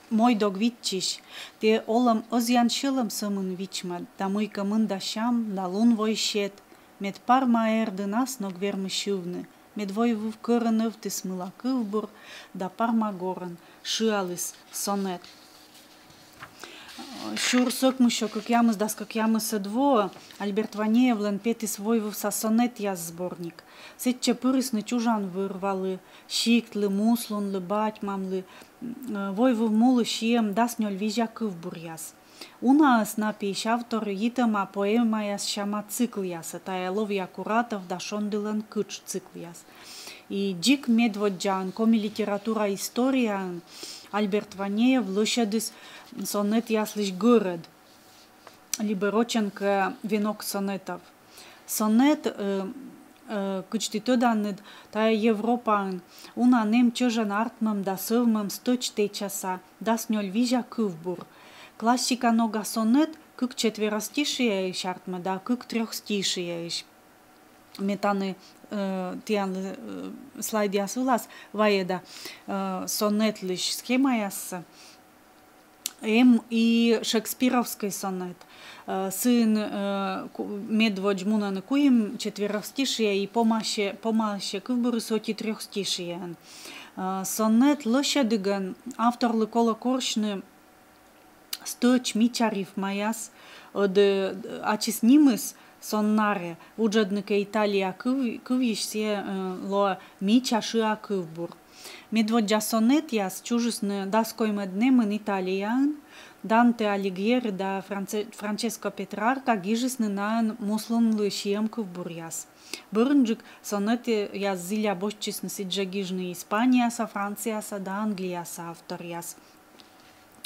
мойдог виччысь, тэ олӧм ӧзъян сьӧлӧм сӧмын вичмӧд, да мыйкӧ мында сям да лун вой сет, мед Парма эр дінас ног вермы сьывны, мед войвыв кӧрын ӧвтіс мыла кывбур да Парма горын шыаліс сонет. Сюрс ӧкмыссё кӧкъямысдас кӧкъямысӧд воӧ Альберт Ванеевлӧн петіс «Войвывса сонетъяс» сборник. Сэтчӧ пырисны чужан вӧр-валы, сиктлы, муслунлы, бать-мамлы, м, войвыв мулы сиӧм дас нёль-визя кывбуръяс. Унаӧс на пиысь автор йитӧма поэмаяс сяма циклъясӧ, тайӧ «Ловъя Куратов» да «Шонділӧн кытш» циклъяс. И дзик медводдзаӧн коми литература историяын Альберт Ванеев лӧсьӧдіс сонетъяслысь гӧрӧд, либӧ рочӧн кӧ «Венок сонетов». Сонет, э, э, кыдз ті тӧданныд, тайӧ Европаын уна нэм чӧжӧн артмӧм да сӧвмӧм стӧч тэчаса дас нёль-визя кывбур. Классика нога сонет кык четверостишиеысь артмӧ да кык трёхстишиеысь. Ме тані, э, тіянлы, э, слайдъяс вылас вайӧда, э, сонетлысь схемаяссӧ. Эм и шекспировскӧй сонет. Э, сыын, э, ку-, медводз мунӧны куим четверостишие и помасе, помасе кывбурыс ӧти трёхстишиеӧн. Э, сонет лӧсьӧдігӧн авторлы колӧ корсьны стӧч мича рифмаяс, ӧд, э, ачыс нимыс «Соннаре», вуджӧдны кӧ италия кыв-, кывйысь, сійӧ, э, лоӧ мича шыа кывбур. Медводдза сонетъяс чужисны дас коймӧд нэмын Италияын. Данте Алигьери да Франце-, Франческо Петрарка гижисны наӧн муслунлы сиӧм кывбуръяс. Бӧрынджык сонетъяс зіля босьтчисны сідзжӧ гижны Испанияса, Францияса да Англияса авторъяс.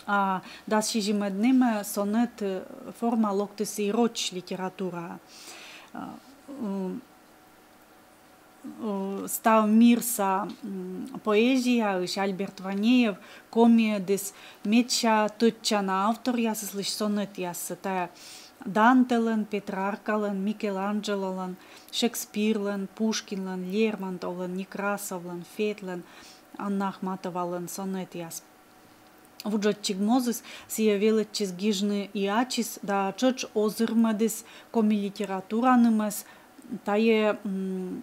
А дас сизимӧд нэмӧ сонет, э, форма локтіс и роч литератураӧ. Э, м, э, став мирса, м, поэзияысь Альберт Ванеев комиӧдіс медся тӧдчана авторъясыслысь сонетъяссӧ. Тайӧ Дантелӧн, Петраркалӧн, Микеланджелолӧн, Шекспирлӧн, Пушкинлӧн, Лермонтовлӧн, Некрасовлӧн, Фетлӧн, Анна Ахматовалӧн сонетъяс. Вуджӧдчиг мозыс сійӧ велӧдчис гижны и ачыс да тшӧтш озырмӧдіс коми литературанымӧс тайӧ, м,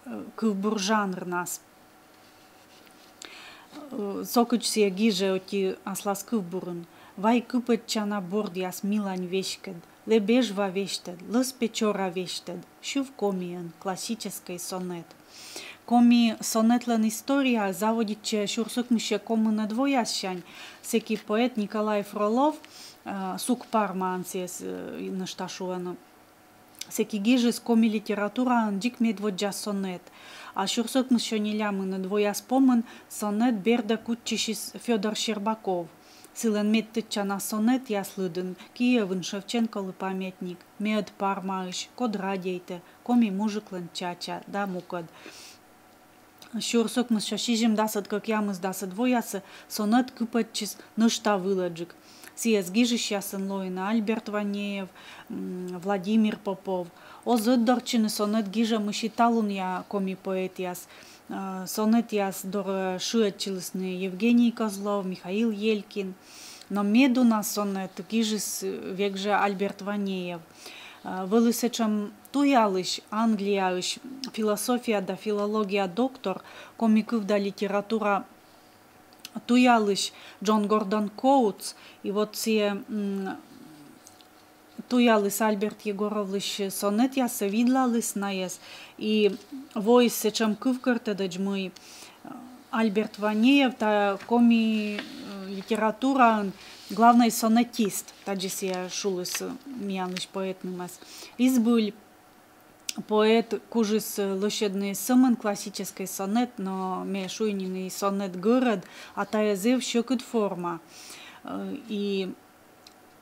э, кывбур жанрнас. Э, со кыдз сійӧ гижӧ ӧти аслас кывбурын: «Вай кыпӧдчана бордъяс милань веськыд, лэб Эжва весьтӧд, лӧз Печора весьтӧд, сьыв комиӧн классическӧй сонет». Коми сонетлӧн история заводитчӧ сюрс ӧкмыссё комынӧд вояссянь, сэки поэт Николай Фролов, э, Сук Пармаын сійӧс, э, нӧшта шуӧны, сэки гижис коми литератураын дзик медводдза сонет. А сюрс ӧкмыссё нелямынӧд вояс помын сонет бердӧ кутчысис Фёдор Щербаков. Сылӧн медтӧдчана сонетъяс лыдын «Киевын Шевченколы памятник», «Ме ӧд Пармаысь», «Код радейтӧ», «Коми мужиклӧн чача» да мукӧд. Сюрс ӧкмыссё сизимдасӧд кӧкъямысдасӧд воясӧ сонет кыпӧдчис нӧшта вылӧджык. Сійӧс гижысьясӧн лоины Альберт Ванеев, м, Владимир Попов. Оз ӧтдортчыны сонет гижӧмысь и талунъя коми поэтъяс. Э, сонетъяс дорӧ шыӧдчылісны Евгений Козлов, Михаил Елькин. Но медуна сонет гижис век жӧ Альберт Ванеев. Э, вӧлі сэтшӧм туялысь, Англияысь философия да филология доктор, коми кыв да литература туялысь Джон Гордон Коутс. И вот сійӧ, м, туяліс Альберт Егоровлысь сонетъяссӧ, видлаліс найӧс, и воис сэтшӧм кывкӧртӧдӧдз, мый, э, Альберт Ванеев — тайӧ коми, э, литератураын главнӧй сонетист, тадзи сійӧ шуліс, э, миянлысь поэтнымӧс. И збыль, поэт кужис, э, лӧсьӧдны сӧмын классическӧй сонет, но ме шуи нин, и сонет гӧрӧд, а тайӧ зэв сьӧкыд форма. Э, и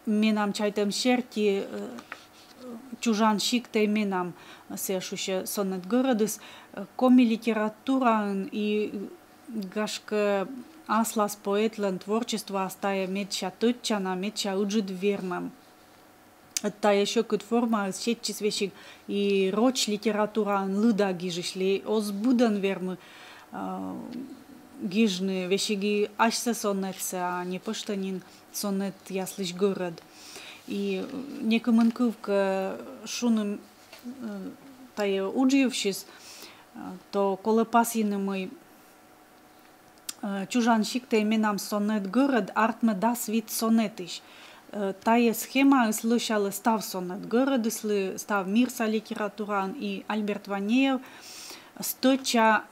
менам чайтӧм серти, э, «Чужан сиктӧй менам» — сійӧ шусьӧ сонет гӧрӧдыс. Коми литератураын и, гашкӧ, аслас поэтлӧн творчествоас тайӧ медся тӧдчана, медся ыджыд вермӧм. Тайӧ сьӧкыд формаыс сетчис весиг и роч литератураын лыда гижысьлы, оз быдӧн вермы гижны весиг и асьсӧ сонетсӧ, а нӧ пӧшти нин сонетъяслысь гӧрӧд. И некымын кыв кӧ шуны тайӧ удж йывсьыс, то колӧ пасйыны, мый «Чужан сиктӧй менам» сонет гӧрӧд артмӧ дас вит сонетысь. Тайӧ схемаыс лӧсялӧ став сонет гӧрӧдыслы, став мирса литератураын, и Альберт Ванеев стӧча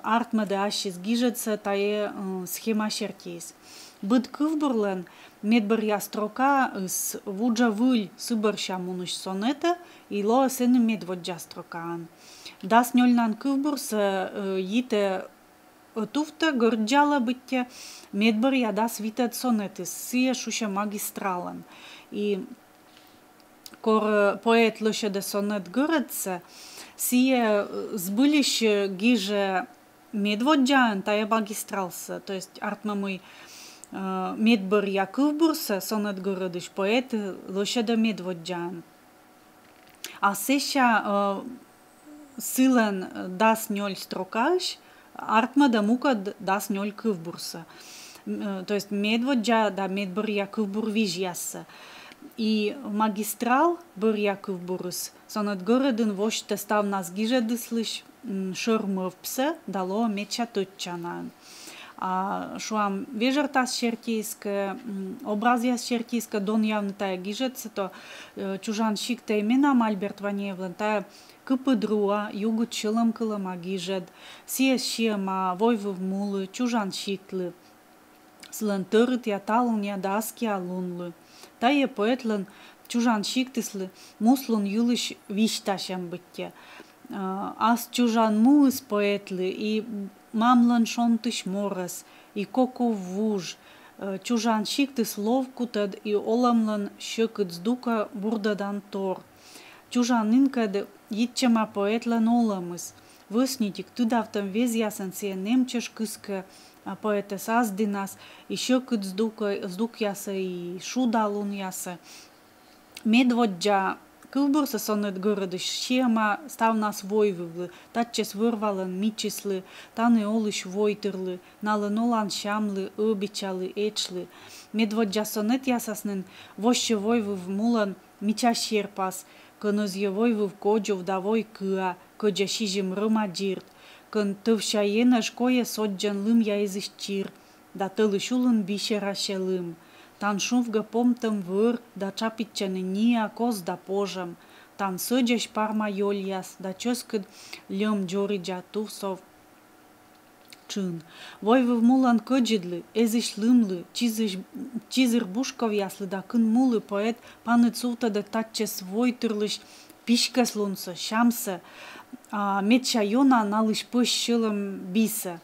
артмӧдӧ ассьыс гижӧдсӧ тайӧ схема сертиыс. Быд кывбурлӧн медбӧръя строкаыс вуджӧ выль сы бӧрся мунысь сонетӧ и лоӧ сэні медводдза строкаӧн. Дас нёльнан кывбурсӧ йитӧ ӧтувтӧ, гӧрддзалӧ быттьӧ медбӧръя дас витӧд сонетыс, сійӧ шусьӧ «Магистралӧн». И кор поэт лӧсьӧдӧ сонет гӧрӧдсӧ, сійӧ збыльысь гижӧ медводдзаӧн тайӧ «Магистралсӧ», то есть артмӧ, мый медбӧръя кывбурсӧ сонет гӧрӧдысь поэт лӧсьӧдӧ медводдзаӧн. А сэсся сылӧн дас нёль строкаысь артмӧдӧ мукӧд дас нёль кывбурсӧ. То есть медводдза да медбӧръя кывбур визьяссӧ. И «Магистрал» бӧръя кывбурыс сонет гӧрӧдын восьтӧ ставнас гижӧдыслысь шӧр мӧвпсӧ да лоӧ медся тӧдчанаӧн. А шуам, вежӧртас сертиыс кӧ, образъяс сертиыс кӧ донъявны тайӧ гижӧдсӧ, то «Чужан сиктӧй менам» Альберт Ванеевлӧн — тайӧ кыпыд руа, югыд сьӧлӧмкылӧма гижӧд. Сійӧс сиӧма войвыв мулы, чужан сиктлы, сылӧн тӧрытъя, талунъя да аскиа лунлы. Тайӧ поэтлӧн чужан сиктыслы муслун йылысь висьтасьӧм быттьӧ. Ас чужан муыс поэтлы и мамлӧн шонтысь морӧс, и кок ув вуж. Чужан сиктыс — лов кутӧд и олӧмлӧн сьӧкыд здукӧ бурдӧдан тор. Чужанінкӧд йитчӧма поэтлӧн олӧмыс. Вӧснитик тыдавтӧм везъясӧн сійӧ нэм чӧж кыскӧ поэтӧс ас дінас и сьӧкыд здукӧ, здукъясӧ и шуда лунъясӧ. Медводдза кывбурсӧ сонет гӧрӧдысь сиӧма ставнас войвывлы, татчӧс вӧр-валӧн мичыслы, тані олысь войтырлы, налӧн олан сямлы, ӧбичаллы, этшлы. Медводдза сонетъясас нин воссьӧ войвыв мулӧн мича серпас, кӧн ӧзйӧ войвыв кодзув да вой кыа, кӧдзӧ сизим рӧма дзирд, кӧн тӧвся енэж койӧ соддзӧн лымъя эзысь чир да тӧлысь улын бисерасьӧ лым. Тан шувгӧ помтӧм вӧр да тшапитчӧны ниа, коз да пожӧм. Тан сӧдзӧсь парма ёльяс да чӧскыд льӧм дзоридза тувсов тшын. Войвыв мулӧн кӧдзыдлы, эзысь лымлы, чизысь, чизыр бушковъяслы да кын мулы поэт паныд сувтӧдӧ татчӧс войтырлысь писькӧслунсӧ, сямсӧ, а медся ёна налысь пӧсь сьӧлӧм бисӧ.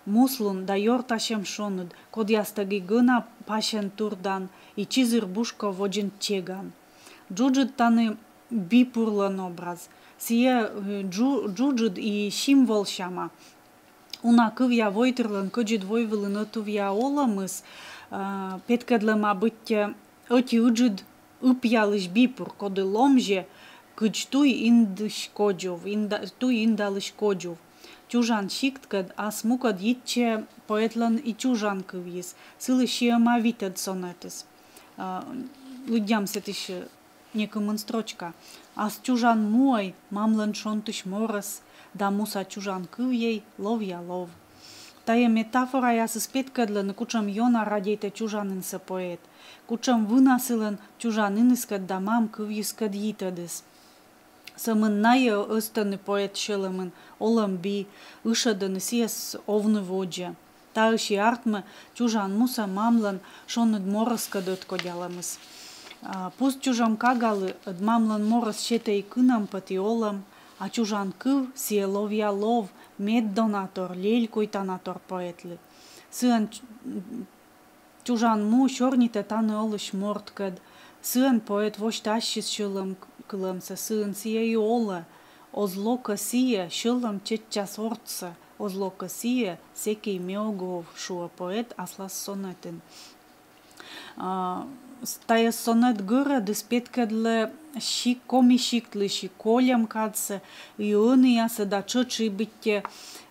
Муслун да ёртасьӧм шоныд, кодъястӧг и гӧна пасьӧн турдан, и чизыр бушков водзын чеган. Джуджыд тані бипурлӧн образ. Сійӧ джу-, джуджыд и символ сяма. Уна кывъя войтырлӧн кӧдзыд войвылын ӧтувъя олӧмыс петкӧдлӧма быттьӧ ӧти ыджыд ыпъялысь бипур, коді ломзьӧ, кыдз туй индысь кодзув, инда-, туй индалысь кодзув. Чужан сикткӧд ас мукӧд йитчӧ поэтлӧн и чужан кывйыс, сылы сиӧма витӧд сонетыс. Лыддям сэтысь некымын строчка. Ас чужан муӧй — мамлӧн шонтысь морӧс, да муса чужан кывйӧй — ловъя лов. Тайӧ метафораясыс петкӧдлӧны, кутшӧм ёна радейтӧ чужанінсӧ поэт, кутшӧм вына сылӧн чужаніныскӧд да мам кывйыскӧд йитӧдыс. Сӧмын найӧ ӧзтӧны поэт сьӧлӧмын олӧм би, ышӧдӧны сійӧс овны водзӧ. Таысь и артмӧ чужан мусӧ мамлӧн шоныд морӧскӧд ӧткодялӧмыс. Пуз чужӧм кагалы ӧд мамлӧн морӧс сетӧ и кынӧмпӧт, и олӧм, а чужан кыв — сійӧ ловъя лов, меддонатор, лелькуйтанатор поэтлы. Сыӧн чужан му сёрнитӧ тані олысь морткӧд. Сыӧн поэт восьтӧ ассьыс сьӧлӧм, кылӧмсӧ, сыын сійӧ и олӧ. Оз ло кӧ сійӧ, сьӧлӧм чеччас ортсӧ, оз ло кӧ сійӧ, сэки ме ог ов, шуӧ поэт аслас сонетын. А, с-, тайӧ сонет гӧрӧдыс петкӧдлӧ сик-, Коми сиктлысь и кольӧм кадсӧ, и ӧниясӧ да тшӧтш и быттьӧ,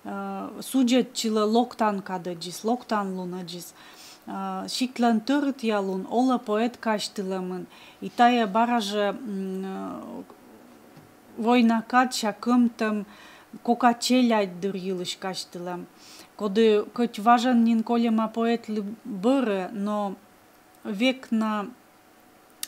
а, судзӧдчылӧ локтан кадӧдзыс, локтан лунӧдзыс. А, сиктлӧн тӧрытъялун олӧ поэт казьтылӧмын, и тайӧ бара жӧ, м, война кадся кӧмтӧм кока челядь дыр йылысь казьтылӧм, коді кӧть важӧн нин кольӧма поэтлы бӧрӧ, но век на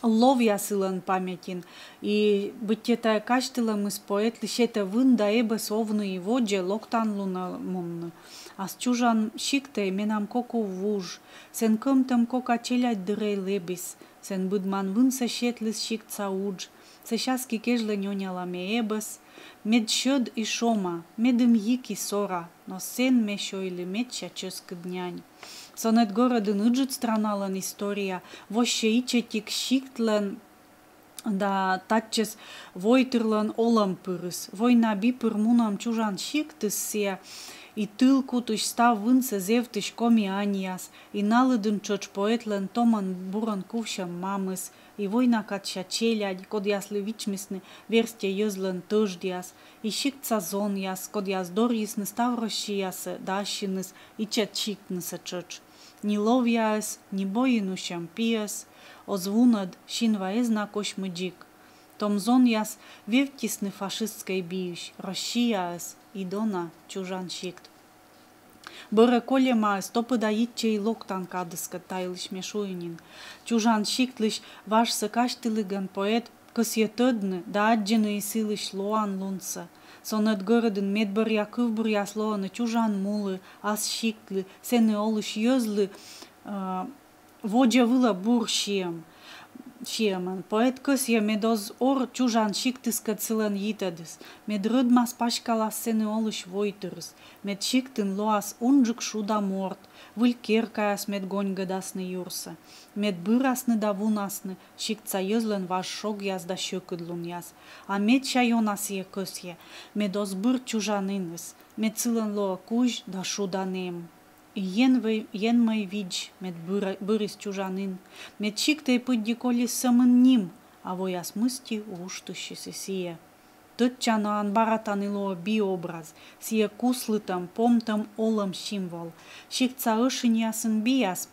ловъя сылӧн паметьын, и быттьӧ тайӧ казьтылӧмыс поэтлы сетӧ вын да эбӧс овны и водзӧ локтан лунӧ мунны. Ас чужан сиктӧй менам коку вуж, сэн кӧмтӧм кока челядь дырӧй лэбис, сэн быдман вынсӧ сетліс сиктса удж, сэсся аски кежлӧ нёняла ме эбӧс, мед сьӧд и шома, медым йик и сора, но сэн ме сёйлі медся чӧскыд нянь. Сонет гӧрӧдын ыджыд страналӧн история, воссьӧ ичӧтик сиктлӧн да татчӧс войтырлӧн олӧм пырыс. Война би пыр мунӧм чужан сиктыс сійӧ, и тыл кутысь став вынсӧ зэвтысь коми аньяс, и на лыдын тшӧтш поэтлӧн томӧн-бурӧн кувсьӧм мамыс, и война кадся челядь, кодъяслы вичмисны верстьӧ йӧзлӧн тӧждъяс, и сиктса зонъяс, кодъяс дорйисны став Россиясӧ да ассьыныс ичӧт сиктнысӧ тшӧтш. Ни ловъяӧс, ни бойын усьӧм пиӧс оз вунӧд, синва эз на косьмы дзик. Том зонъяс вевттисны фашистскӧй биысь Россияӧс и дона чужан сикт. Бӧрӧ кольӧмаыс топыда йитчӧ и локтан кадыскӧд, та йылысь ме шуи нин. Чужан сиктлысь важсӧ казьтылігӧн поэт кӧсйӧ тӧдны да аддзыны и сылысь лоанлунсӧ. Сонет гӧрӧдын медбӧръя кывбуръяс лоӧны чужан мулы, ас сиктлы, сэні олысь йӧзлы, э, водзӧ вылӧ бур сиӧм, сиӧмӧн. Поэт кӧсйӧ, мед оз ор чужан сиктыскӧд сылӧн йитӧдыс, мед рӧдмас паськалас сэні олысь войтырыс, мед сиктын лоас унджык шуда морт, выль керкаяс мед гоньгӧдасны юрсӧ, мед бырасны да вунасны сиктса йӧзлӧн важ шогъяс да сьӧкыдлунъяс. А медся ёна сійӧ кӧсйӧ, мед оз быр чужаніныс, мед сылӧн лоӧ кузь да шуда нэм. И Енмӧй, Енмӧй видз, мед быр-, бырис чужанін, мед сиктӧй пыдди колис сӧмын ним, а вояс мысти вуштысис и сійӧ. Тӧдчанаӧн бара тані лоӧ би образ, сійӧ куслытӧм, помтӧм олӧм символ. Сиктса ӧшиньясын бияс,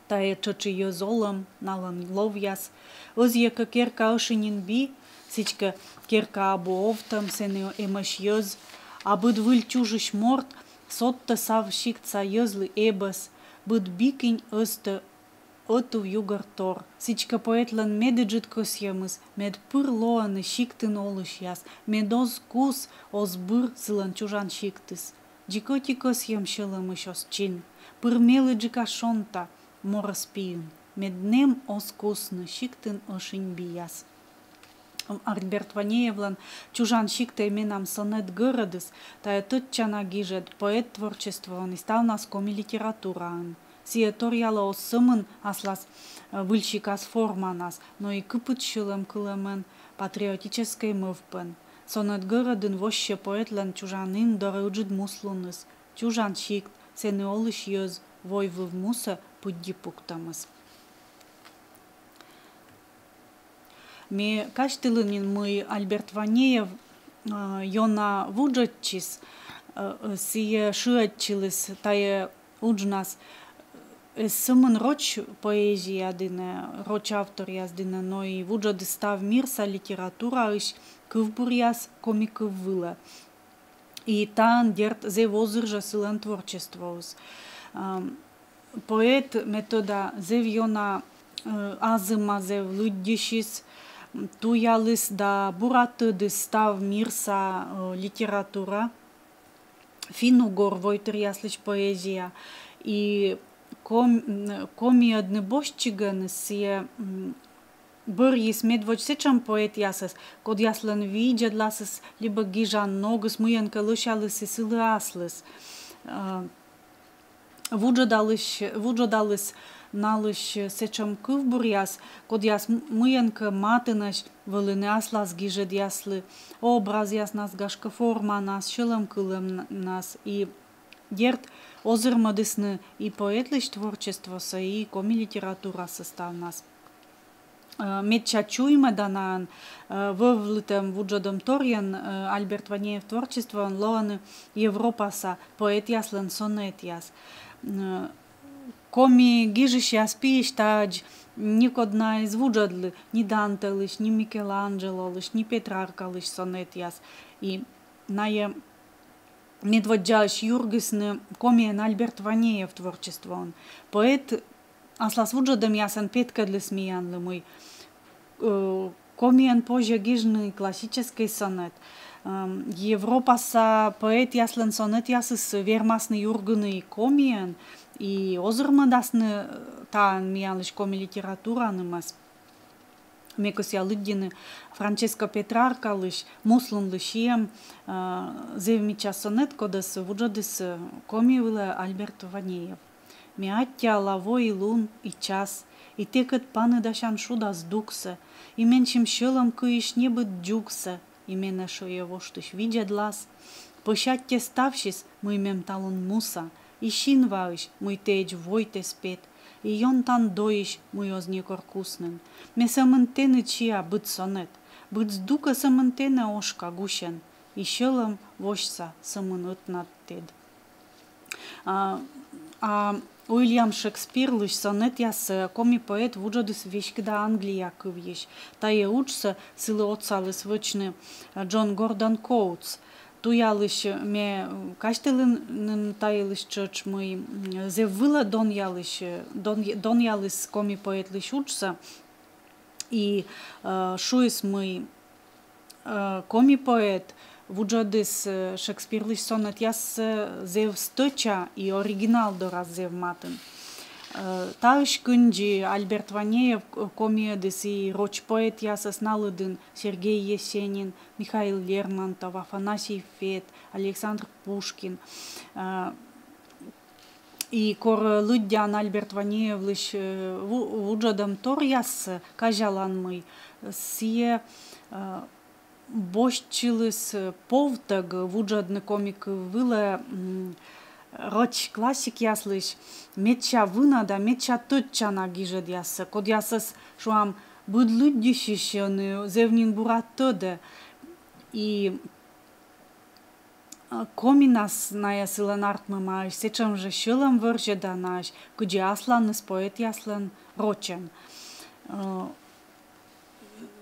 тайӧ тшӧтш и йӧз олӧм, налӧн ловъяс. Ӧзйӧ кӧ керка ӧшиньын би, сідзкӧ, керка абу овтӧм, сэні эмӧсь йӧз, а быд выль чужысь морт содтӧ сав сиктса йӧзлы эбӧс, быд би кинь ӧзтӧ ӧтув югӧртор. Сідзкӧ, поэтлӧн медыджыд кӧсйӧмыс, мед пыр лоӧны сиктын олысьяс, мед оз кус, оз быр сылӧн чужан сиктыс. Дзик ӧти кӧсйӧм сьӧлӧмысь оз чин, пыр мелыджыка шонта, морӧс пиын, мед нэм оз кусны сиктын ӧшинь бияс. Альберт Ванеевлӧн «Чужан сиктӧй менам» сонет гӧрӧдыс — тайӧ тӧдчана гижӧд поэт творчествоын и ставнас коми литератураын. Сійӧ торъялӧ оз сӧмын аслас, э, выль сикас форманас, но и кыпыд сьӧлӧм кылӧмӧн, патриотическӧй мӧвпӧн. Сонет гӧрӧдын воссьӧ поэтлӧн чужанін дорӧ ыджыд муслуныс, чужан сикт, сэні олысь йӧз, войвыв мусӧ пыдди пуктӧмыс. Ме казьтылі нин, мый Альберт Ванеев, э, ёна вуджӧдчис, э, сійӧ шыӧдчыліс тайӧ уджнас, э, эз сӧмын роч поэзия дінӧ, роч авторъяс дінӧ, но и вуджӧдіс став мирса литератураысь кывбуръяс коми кыв вылӧ. И таӧн, дерт, зэв озыр жӧ сылӧн творчествоыс. Ам, поэт, ме тӧда, зэв ёна, э, азыма зэв лыддьысис, м, туяліс да бура тӧдіс став мирса, э, литература, финн-угор войтыръяслысь поэзия. И ком-, м, комиӧдны босьтчигӧныс сійӧ, м, бӧрйис медводз сэтшӧм поэтъясӧс, кодъяслӧн видзӧдласыс либӧ гижан ногыс мыйӧнкӧ лӧсяліс и сылы аслыс. Э, вуджӧдалысь-, вуджӧдаліс Налысь сэтшӧм кывбуръяс, кодъяс мыйӧнкӧ матынӧсь вӧліны аслас гижӧдъяслы, образъяснас, гашкӧ, форманас, сьӧлӧм кылӧмнас и, дерт, озырмӧдісны и поэтлысь творчествосӧ, и коми литературасӧ ставнас. Медся чуймӧданаӧн, вӧвлытӧм вуджӧдӧмторйӧн Альберт Ванеев творчествоын лоӧны Европаса поэтъяслӧн сонетъяс. Коми гижысьяс пиысь таӧдз некод на эз вуджӧдлы ни Дантелысь, ни Микеланджелолысь, ни Петраркалысь сонетъяс. И найӧ медводдзаысь юргисны комиӧн Альберт Ванеев творчествоын. Поэт аслас вуджӧдӧмъясӧн петкӧдліс миянлы, мый комиӧн позьӧ гижны классическӧй сонет. Европаса поэтъяслӧн сонетъясыс вермасны юргыны и комиӧн, и озырмӧдасны таӧн миянлысь коми литературанымӧс. Ме кӧсъя лыддьыны Франческо Петраркалысь «Муслунлы сиӧм» зэв мича сонет, кодӧс вуджӧдіс коми вылӧ Альберт Ванеев. Ме аттьӧала во и лун, и час, и тэкӧд паныдасян шуда здуксӧ, и менсьым сьӧлӧм кыйысь небыд дзугсӧ, и менӧ шӧйӧ воштысь видзӧдлас. Пӧсь аттьӧ ставсьыс, мый мем талун муса, и синваысь, мый тэӧдз войтӧс пет, и ёнтан дойысь, мый оз некор куснын. Ме сӧмын тэныд сиа быд сонет, быд здукӧ сӧмын тэнӧ ошка гусьӧн, и сьӧлӧм восьса сӧмын ӧтнад тэд. А Уильям Шекспирлысь сонетъяссӧ коми поэт вуджӧдіс веськыда Англия кывйысь. Тайӧ уджсӧ сылы отсаліс вӧчны Джон Гордон Коутс. Туялысь ме казьтылі нин та йылысь тшӧтш, мый зэв вылӧ донъялысь, дон, донъяліс коми поэтлысь уджсӧ. И шуис, мый коми поэт вуджӧдіс Шекспирлысь сонетъяссӧ зэв стӧча и оригинал дорас зэв матын. Таысь кындзи Альберт Ванеев комиӧдіс и роч поэтъясӧс на лыдын: Сергей Есенин, Михаил Лермонтов, Афанасий Фет, Александр Пушкин. И кор лыддян Альберт Ванеевлысь ву, вуджӧдӧмторъяссӧ, казялан, мый сійӧ босьтчыліс повтӧг вуджӧдны коми кыв вылӧ роч классикъяслысь медся вына да медся тӧдчана гижӧдъяссӧ, кодъясӧс, шуам, быд лыддьысьысь ӧні зэв нин бура тӧдӧ. И коминас найӧ сылӧн артмӧмаӧсь сэтшӧм жӧ сьӧлӧм вӧрзьӧданаӧсь, кыдзи асланыс поэтъяслӧн рочӧн.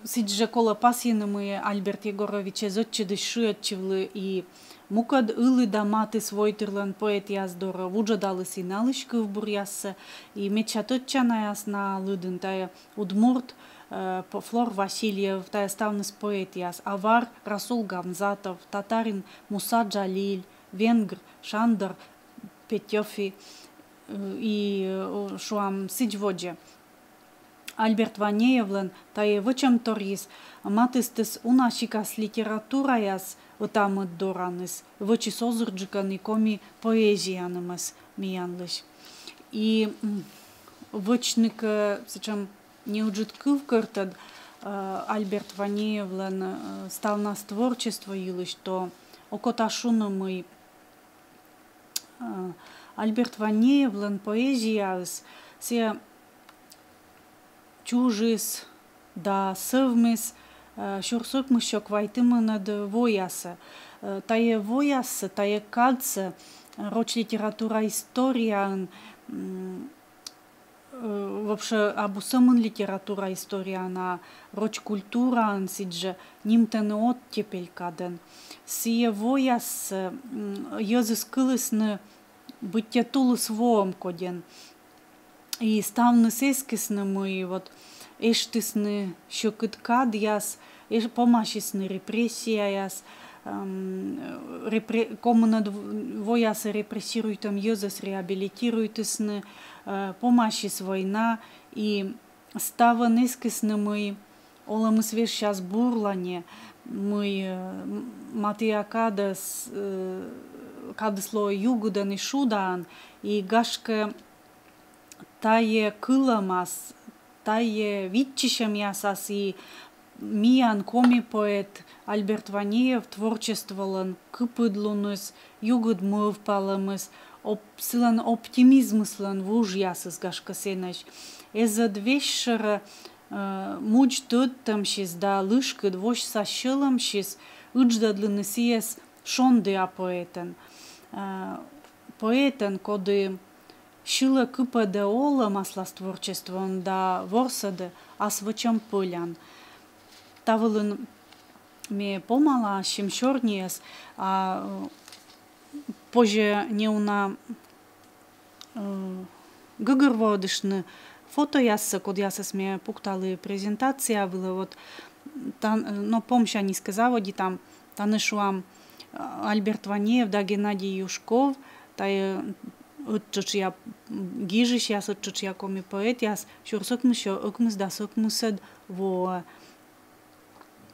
Сідз жӧ колӧ пасйыны, мый Альберт Егорович эз ӧтчыдысь шыӧдчывлы и мукӧд ылі да матыс войтырлӧн поэтъяс дорӧ, вуджӧдаліс и налысь кывбуръяссӧ, и медся тӧдчанаяс на лыдын тайӧ удмурт Флор Васильев, тайӧ ставныс поэтъяс, авар Расул Гамзатов, татарин Муса Джалиль, венгр Шандор Петёфи и, шуам, сідз водзӧ. Альберт Ванеевлӧн тайӧ вӧчӧмторйыс матыстіс уна сикас литератураяс ӧта-мӧд дораныс, вӧчис озырджыкӧн и коми поэзиянымӧс миянлысь. И вӧчны кӧ сэтшӧм неыджыд кывкӧртӧд Альберт Ванеевлӧн ставнас творчество йылысь, то окота шуны, мый Альберт Ванеевлӧн поэзияыс сійӧ чужис да сӧвмис сюрс ӧкмыссё квайтымынӧд воясӧ. Тайӧ вояссӧ, тайӧ кадсӧ роч литература историяын, вообще абу сӧмын литература историяын, а роч культураын сідз жӧ нимтӧны оттепель кадӧн. Сійӧ вояссӧ йӧзыс кылісны быттьӧ тулыс воӧм кодьӧн. И ставныс эскисны, мый вот эштісны сьӧкыд кадъяс, помасисны репрессияяс, репре, комынӧд воясӧ репрессируйтӧм йӧзӧс реабилитируйтісны, помасис война, и ставӧн эскисны, мый олӧмыс вежсяс бурлань, мый матіа кадыс, кадыс лоӧ югыдӧн и шудаӧн, и гашкӧ Тайӧ кылӧмас, тайӧ виччысьӧмъясас и миян коми поэт Альберт Ванеев творчестволӧн кыпыдлуныс, югыд мӧвпалӧмыс, оп-, сылӧн оптимизмыслӧн вужъясыс, гашкӧ, сэнӧсь. Эз ӧд весьшӧрӧ, э, мудз тӧдтӧмсьыс да лышкыд восьса сьӧлӧмсьыс ыдждӧдлыны сійӧс шондіа поэтӧн. Э, поэтӧн, коді сьылӧ, кыпӧдӧ олӧм аслас творчествоӧн да ворсӧдӧ ас вӧчӧм пӧлян. Та вылын ме помала ассьым сёрниӧс, а, э, позьӧ неуна, э, гӧгӧрвоӧдыштны фотояссӧ, кодъясӧс ме пукталі презентация вылӧ. Вот тан-, э, но помсяньыс кӧ заводитам, тані, шуам, э, Альберт Ванеев да Геннадий Юшков, тайӧ, э, ӧттшӧтшъя гижысьяс, ӧттшӧтшъя коми поэтъяс сюрс ӧкмыссё ӧкмысдас ӧкмысӧд воӧ.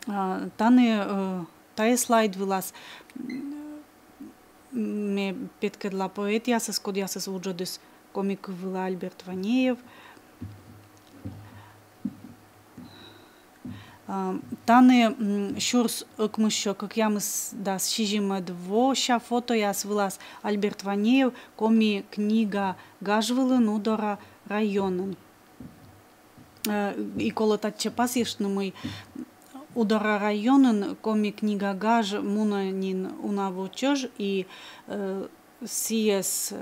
А, тані, э, тайӧ слайд вылас, м, ме петкӧдла поэтъясӧс, кодъясӧс вуджӧдіс коми кыв вылӧ Альберт Ванеев. А, тані, м, сюрс ӧкмыссё кӧкъямысдас сизимӧд вося фотояс вылас Альберт Ванеев «Коми книга» гаж вылын Удора районын. Э, и колӧ татчӧ пасйыштны, мый Удора районын «Коми книга» гаж мунӧ нин уна во чӧж, и, э, сійӧс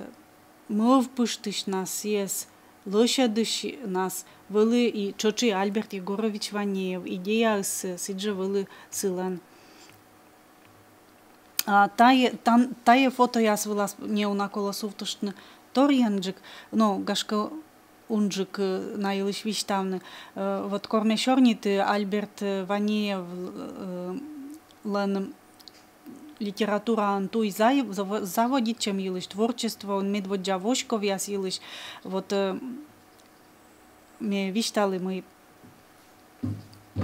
мӧвпыштысьнас, сійӧс лӧсьӧдысьнас вӧлі и тшӧтш и Альберт Егорович Ванеев, идеяыс сідзжӧ вӧлі сылӧн. А тайӧ, тан-, тайӧ фотояс вылас неуна колӧ сувтыштны торйӧнджык, но, гашкӧ, унджык, э, на йылысь висьтавны. Э, вот кор ме сёрниті Альберт, э, Ванеев, э, лӧн литератураын туй зай-, заво-, заводитчӧм йылысь, творчествоын медводдза воськовъяс йылысь. Вот, э, ме висьталі, мый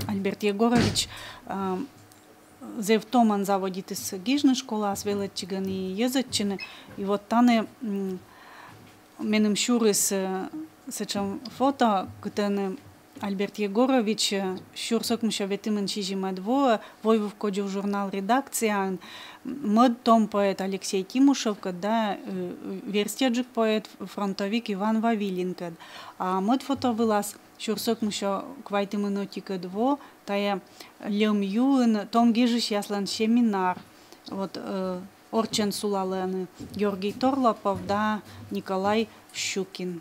Альберт Егорович, а, зэв томӧн заводитіс гижны школаас, велӧдчигӧн и йӧзӧдчыны. И вот тані, м, меным сюрис, э, сэтшӧм фото, кытӧн Альберт Егорович, э, сюрс ӧкмыссё ветымын сизимӧд воӧ «Войвыв кодзув» журнал редакцияын мӧд том поэт Алексей Тимушевкӧд да, э, верстьӧджык поэт, фронтовик Иван Вавилинкӧд. А мӧд фото вылас сюрс ӧкмыссё квайтымын ӧтикӧд во, тайӧ Льӧм юын том гижысьяслӧн семинар. Вот, э, орччӧн сулалӧны Георгий Торлопов да Николай Щукин.